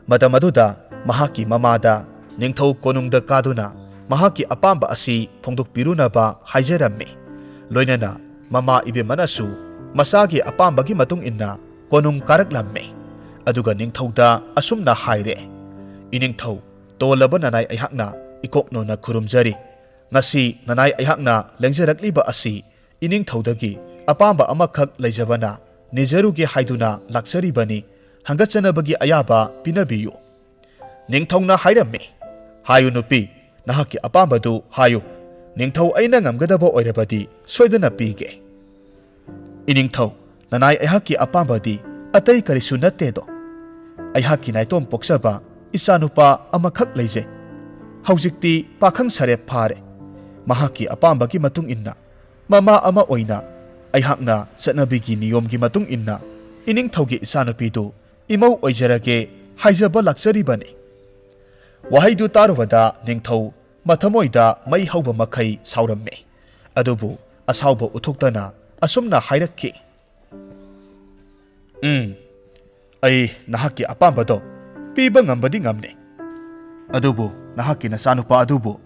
ꯃꯇꯝ ꯑꯗꯨꯗ ꯃꯍꯥꯛꯀꯤ ꯃꯃꯥꯗ ꯅꯤꯡꯊꯧ ꯀꯣꯅꯨꯡꯗ ꯀꯥꯗꯨꯅ ꯃꯍꯥꯛꯀꯤ ꯑꯄꯥꯝꯕ ꯑꯁꯤ ꯐꯣꯡꯗꯣꯛꯄꯤꯔꯨꯅꯕ ꯍꯥꯏꯖꯔꯝꯃꯤ꯫ ꯂꯣꯏꯅꯅ ꯃꯃꯥ ꯏꯕꯦꯝꯃꯅꯁꯨ ꯃꯆꯥꯒꯤ ꯑꯄꯥꯝꯕꯒꯤ ꯃꯇꯨꯡ ꯏꯟꯅ ꯀꯣꯅꯨꯡ ꯀꯥꯔꯛꯂꯝꯃꯤ꯫ ꯑꯗꯨꯒ ꯅꯤꯡꯊꯧꯗ ꯑꯁꯨꯝꯅ ꯍꯥꯏꯔꯦ, "ꯏꯅꯤꯡꯊꯧ, ꯇꯣꯜꯂꯕ ꯅꯅꯥꯏ ꯑꯩꯍꯥꯛꯅ ꯏꯀꯣꯛꯅꯧꯅ ꯈꯨꯔꯨꯝꯖꯔꯤ꯫ ꯉꯁꯤ ꯅꯅꯥꯏ ꯑꯩꯍꯥꯛꯅ ꯂꯦꯡꯖꯔꯛꯂꯤꯕ ꯑꯁꯤ ꯏꯅꯤꯡꯊꯧꯗꯒꯤ ꯑꯄꯥꯝꯕ ꯑꯃꯈꯛ ꯂꯩꯖꯕꯅ ꯅꯤꯖꯔꯨꯒꯦ ꯍꯥꯏꯗꯨꯅ ꯂꯥꯛꯆꯔꯤꯕꯅꯤ꯫ ꯍꯪꯒꯠꯆꯅꯕꯒꯤ ꯑꯌꯥꯕ ꯄꯤꯅꯕꯤꯌꯨ꯫" ꯅꯤꯡꯊꯧꯅ ꯍꯥꯏꯔꯝꯃꯤ, "ꯍꯥꯏꯌꯨ ꯅꯨꯄꯤ, ꯅꯍꯥꯛꯀꯤ ꯑꯄꯥꯝꯕꯗꯨ ꯍꯥꯏꯌꯨ꯫ ꯅꯤꯡꯊꯧ ꯑꯩꯅ ꯉꯝꯒꯗꯕ ꯑꯣꯏꯔꯕꯗꯤ ꯁꯣꯏꯗꯅ ꯄꯤꯒꯦ꯫" "ꯏꯅꯤꯡꯊꯧ, ꯅꯅꯥꯏ ꯑꯩꯍꯥꯛꯀꯤ ꯑꯄꯥꯝꯕꯗꯤ ꯑꯇꯩ ꯀꯔꯤꯁꯨ ꯅꯠꯇꯦꯗꯣ꯫ ꯑꯩꯍꯥꯛꯀꯤ ꯅꯥꯏꯇꯣꯝ ꯄꯣꯛꯆꯕ ꯏꯆꯥꯅꯨꯄꯥ ꯑꯃꯈꯛ ꯂꯩꯖꯩ꯫ ꯍꯧꯖꯤꯛꯇꯤ ꯄꯥꯈꯪ ꯁꯥꯔꯦꯞ ꯐꯥꯔꯦ꯫ ꯃꯍꯥꯛꯀꯤ ꯑꯄꯥꯝꯕꯒꯤ ꯃꯇꯨꯡ ꯏꯟꯅ ꯃꯃꯥ ꯑꯃ ꯑꯣꯏꯅ ꯑꯩꯍꯥꯛꯅ ꯆꯠꯅꯕꯤꯒꯤ ꯅꯤꯌꯣꯝꯒꯤ ꯃꯇꯨꯡ ꯏꯟꯅ ꯏꯅꯤꯡꯊꯧꯒꯤ ꯏꯆꯥꯅꯨꯄꯤꯗꯨ ꯏꯃꯧ ꯑꯣꯏꯖꯔꯒꯦ ꯍꯥꯏꯖꯕ ꯂꯥꯛꯆꯔꯤꯕꯅꯤ꯫ ꯋꯥꯍꯩꯗꯨ ꯇꯥꯔꯨꯕꯗ ꯅꯤꯡꯊꯧ ꯃꯊꯃꯣꯏꯗ ꯃꯩ ꯍꯧꯕ ꯃꯈꯩ ꯁꯥꯎꯔꯝꯃꯤ꯫ ꯑꯗꯨꯕꯨ ꯑꯁꯥꯎꯕ ꯎꯠꯊꯣꯛꯇꯅ ꯑꯁꯨꯝꯅ ꯍꯥꯏꯔꯛꯈꯤ, "ꯎꯝ, ꯑꯩ ꯅꯍꯥꯛꯀꯤ ꯑꯄꯥꯝꯕꯗꯣ ꯄꯤꯕ ꯉꯝꯕꯗꯤ ꯉꯝꯅꯤ꯫ ꯑꯗꯨꯕꯨ ꯅꯍꯥꯛꯀꯤ ꯅꯆꯥꯅꯨꯄꯥ ꯑꯗꯨꯕꯨ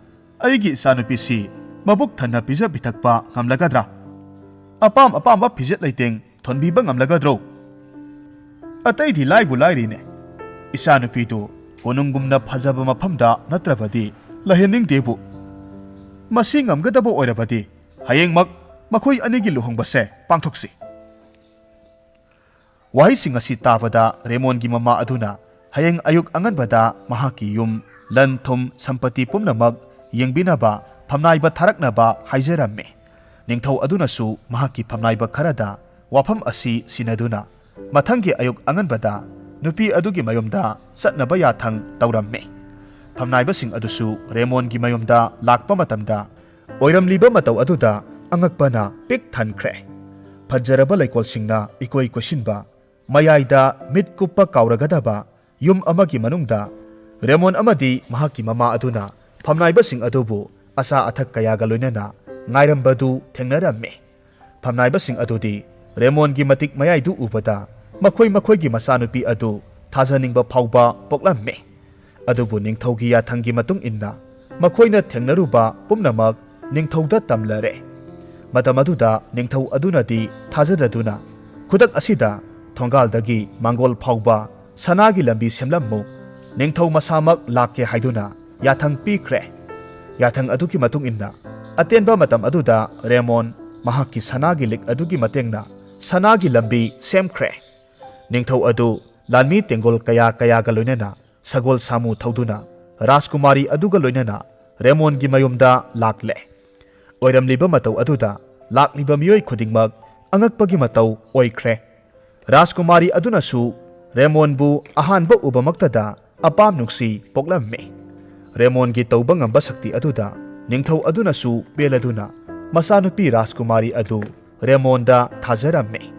ꯑꯩꯒꯤ ꯏꯆꯥꯅꯨꯄꯤꯁꯤ ꯃꯕꯨꯛ ꯊꯟꯅ ꯄꯤꯖ ꯄꯤꯊꯛꯄ ꯉꯝꯂꯒꯗ꯭ꯔꯥ? ꯑꯄꯥꯝ ꯑꯄꯥꯝꯕ ꯐꯤꯖꯦꯠ ꯂꯩꯇꯦꯡ ꯊꯣꯟꯕꯤꯕ ꯉꯝꯂꯒꯗ꯭ꯔꯣ? ꯑꯇꯩꯗꯤ ꯂꯥꯏꯕꯨ ꯂꯥꯏꯔꯤꯅꯦ꯫ ꯏꯆꯥꯅꯨꯄꯤꯗꯨ ꯀꯣꯅꯨꯡꯒꯨꯝꯅ ꯐꯖꯕ ꯃꯐꯝꯗ ꯅꯠꯇ꯭ꯔꯕꯗꯤ ꯂꯩꯍꯟꯅꯤꯡꯗꯦꯕꯨ꯫ ꯃꯁꯤ ꯉꯝꯒꯗꯕ ꯑꯣꯏꯔꯕꯗꯤ ꯍꯌꯦꯡꯃꯛ ꯃꯈꯣꯏ ꯑꯅꯤꯒꯤ ꯂꯨꯍꯣꯡꯕꯁꯦ ꯄꯥꯡꯊꯣꯛꯁꯤ꯫" ꯋꯥꯍꯩꯁꯤꯡ ꯑꯁꯤ ꯇꯥꯕꯗ ꯔꯦꯃꯣꯟꯒꯤ ꯃꯃꯥ ꯑꯗꯨꯅ ꯍꯌꯦꯡ ꯑꯌꯨꯛ ꯑꯉꯟꯕꯗ ꯃꯍꯥꯛꯀꯤ ꯌꯨꯝ, ꯂꯟ ꯊꯨꯝ, ꯁꯝꯄꯇꯤ ꯄꯨꯝꯅꯃꯛ ꯌꯦꯡꯕꯤꯅꯕ ꯐꯝꯅꯥꯏꯕ ꯊꯥꯔꯛꯅꯕ ꯍꯥꯏꯖꯔꯝꯃꯤ꯫ ꯅꯤꯡꯊꯧ ꯑꯗꯨꯅꯁꯨ ꯃꯍꯥꯛꯀꯤ ꯐꯝꯅꯥꯏꯕ ꯈꯔꯗ ꯋꯥꯐꯝ ꯑꯁꯤ ꯁꯤꯟꯅꯗꯨꯅ ꯃꯊꯪꯒꯤ ꯑꯌꯨꯛ ꯑꯉꯟꯕꯗ ꯅꯨꯄꯤ ꯑꯗꯨꯒꯤ ꯃꯌꯨꯝꯗ ꯆꯠꯅꯕ ꯌꯥꯊꯪ ꯇꯧꯔꯝꯃꯤ꯫ ꯐꯝꯅꯥꯏꯕꯁꯤꯡ ꯑꯗꯨꯁꯨ ꯔꯦꯃꯣꯟꯒꯤ ꯃꯌꯨꯝꯗ ꯂꯥꯛꯄ ꯃꯇꯝꯗ ꯑꯣꯏꯔꯝꯂꯤꯕ ꯃꯇꯧ ꯑꯗꯨꯗ ꯑꯉꯛꯄꯅ ꯄꯤꯛ ꯊꯟꯈ꯭ꯔꯦ꯫ ꯐꯖꯔꯕ ꯂꯩꯀꯣꯜꯁꯤꯡꯅ ꯏꯀꯣꯏ ꯀꯣꯏꯁꯤꯟꯕ, ꯃꯌꯥꯏꯗ ꯃꯤꯠ ꯀꯨꯞꯄ ꯀꯥꯎꯔꯒꯗꯕ ꯌꯨꯝ ꯑꯃꯒꯤ ꯃꯅꯨꯡꯗ ꯔꯦꯃꯣꯟ ꯑꯃꯗꯤ ꯃꯍꯥꯛꯀꯤ ꯃꯃꯥ ꯑꯗꯨꯅ ꯐꯝꯅꯥꯏꯕꯁꯤꯡ ꯑꯗꯨꯕꯨ ꯑꯆꯥ ꯑꯊꯛ ꯀꯌꯥꯒ ꯂꯣꯏꯅꯅ ꯉꯥꯏꯔꯝꯕꯗꯨ ꯊꯦꯡꯅꯔꯝꯃꯤ꯫ ꯐꯝꯅꯥꯏꯕꯁꯤꯡ ꯑꯗꯨꯗꯤ ꯔꯦꯃꯣꯟꯒꯤ ꯃꯇꯤꯛ ꯃꯌꯥꯏꯗꯨ ꯎꯕꯗ ꯃꯈꯣꯏ ꯃꯈꯣꯏꯒꯤ ꯃꯆꯥꯅꯨꯄꯤ ꯑꯗꯨ ꯊꯥꯖꯅꯤꯡꯕ ꯐꯥꯎꯕ ꯄꯣꯛꯂꯝꯃꯤ꯫ ꯑꯗꯨꯕꯨ ꯅꯤꯡꯊꯧꯒꯤ ꯌꯥꯊꯪꯒꯤ ꯃꯇꯨꯡ ꯏꯟꯅ ꯃꯈꯣꯏꯅ ꯊꯦꯡꯅꯔꯨꯕ ꯄꯨꯝꯅꯃꯛ ꯅꯤꯡꯊꯧꯗ ꯇꯝꯂꯔꯦ꯫ ꯃꯇꯝ ꯑꯗꯨꯗ ꯅꯤꯡꯊꯧ ꯑꯗꯨꯅꯗꯤ ꯊꯥꯖꯗꯗꯨꯅ ꯈꯨꯗꯛ ꯑꯁꯤꯗ ꯊꯣꯡꯒꯥꯜꯗꯒꯤ ꯃꯥꯡꯒꯣꯜ ꯐꯥꯎꯕ ꯁꯅꯥꯒꯤ ꯂꯝꯕꯤ ꯁꯦꯝꯂꯝꯃꯨ, ꯅꯤꯡꯊꯧ ꯃꯁꯥꯃꯛ ꯂꯥꯛꯀꯦ ꯍꯥꯏꯗꯨꯅ ꯌꯥꯊꯪ ꯄꯤꯈ꯭ꯔꯦ꯫ ꯌꯥꯊꯪ ꯑꯗꯨꯒꯤ ꯃꯇꯨꯡ ꯏꯟꯅ ꯑꯇꯦꯟꯕ ꯃꯇꯝ ꯑꯗꯨꯗ ꯔꯦꯃꯣꯟ ꯃꯍꯥꯛꯀꯤ ꯁꯅꯥꯒꯤ ꯂꯤꯛ ꯑꯗꯨꯒꯤ ꯃꯇꯦꯡꯅ ꯁꯅꯥꯒꯤ ꯂꯝꯕꯤ ꯁꯦꯝꯈ꯭ꯔꯦ꯫ ꯅꯤꯡꯊꯧ ꯑꯗꯨ ꯂꯥꯟꯃꯤ ꯇꯦꯡꯒꯣꯜ ꯀꯌꯥ ꯀꯌꯥꯒ ꯂꯣꯏꯅꯅ ꯁꯒꯣꯜ ꯁꯥꯃꯨ ꯊꯧꯗꯨꯅ ꯔꯥꯖꯀꯨꯃꯥꯔꯤ ꯑꯗꯨꯒ ꯂꯣꯏꯅꯅ ꯔꯦꯃꯣꯟꯒꯤ ꯃꯌꯨꯝꯗ ꯂꯥꯛꯂꯦ꯫ ꯑꯣꯏꯔꯝꯂꯤꯕ ꯃꯇꯧ ꯑꯗꯨꯗ ꯂꯥꯛꯂꯤꯕ ꯃꯤꯑꯣꯏ ꯈꯨꯗꯤꯡꯃꯛ ꯑꯉꯛꯄꯒꯤ ꯃꯇꯧ ꯑꯣꯏꯈ꯭ꯔꯦ꯫ ꯔꯥꯖꯀꯨꯃꯥꯔꯤ ꯑꯗꯨꯅꯁꯨ ꯔꯦꯃꯣꯟꯕꯨ ꯑꯍꯥꯟꯕ ꯎꯕꯃꯛꯇꯗ ꯑꯄꯥꯝ ꯅꯨꯡꯁꯤ ꯄꯣꯛꯂꯝꯃꯤ꯫ ꯔꯦꯃꯣꯟꯒꯤ ꯇꯧꯕ ꯉꯝꯕ ꯁꯛꯇꯤ ꯑꯗꯨꯗ ꯅꯤꯡꯊꯧ ꯑꯗꯨꯅꯁꯨ ꯄꯦꯜꯂꯗꯨꯅ ꯃꯆꯥꯅꯨꯄꯤ ꯔꯥꯖꯀꯨꯃꯥꯔꯤ ꯑꯗꯨ ꯔꯦꯃꯣꯟꯗ ꯊꯥꯖꯔꯝꯃꯤ꯫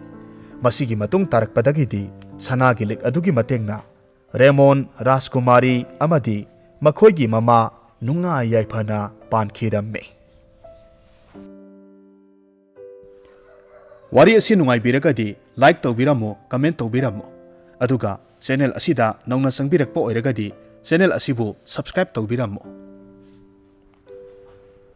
ꯃꯁꯤꯒꯤ ꯃꯇꯨꯡ ꯇꯥꯔꯛꯄꯗꯒꯤꯗꯤ ꯁꯅꯥꯒꯤ ꯂꯤꯛ ꯑꯗꯨꯒꯤ ꯃꯇꯦꯡꯅ ꯔꯦꯃꯣꯟ, ꯔꯥꯖꯀꯨꯃꯥꯔꯤ ꯑꯃꯗꯤ ꯃꯈꯣꯏꯒꯤ ꯃꯃꯥ ꯅꯨꯡꯉꯥꯏ ꯌꯥꯏꯐꯅ ꯄꯥꯟꯈꯤꯔꯝꯃꯤ꯫ ꯋꯥꯔꯤ ꯑꯁꯤ ꯅꯨꯡꯉꯥꯏꯕꯤꯔꯒꯗꯤ like ꯇꯧꯕꯤꯔꯝꯃꯨ, comment ꯇꯧꯕꯤꯔꯝꯃꯨ, ꯑꯗꯨꯒ channel ꯑꯁꯤꯗ ꯅꯧꯅ ꯆꯪꯕꯤꯔꯛꯄ ꯑꯣꯏꯔꯒꯗꯤ channel ꯑꯁꯤꯕꯨ subscribe ꯇꯧꯕꯤꯔꯝꯃꯨ꯫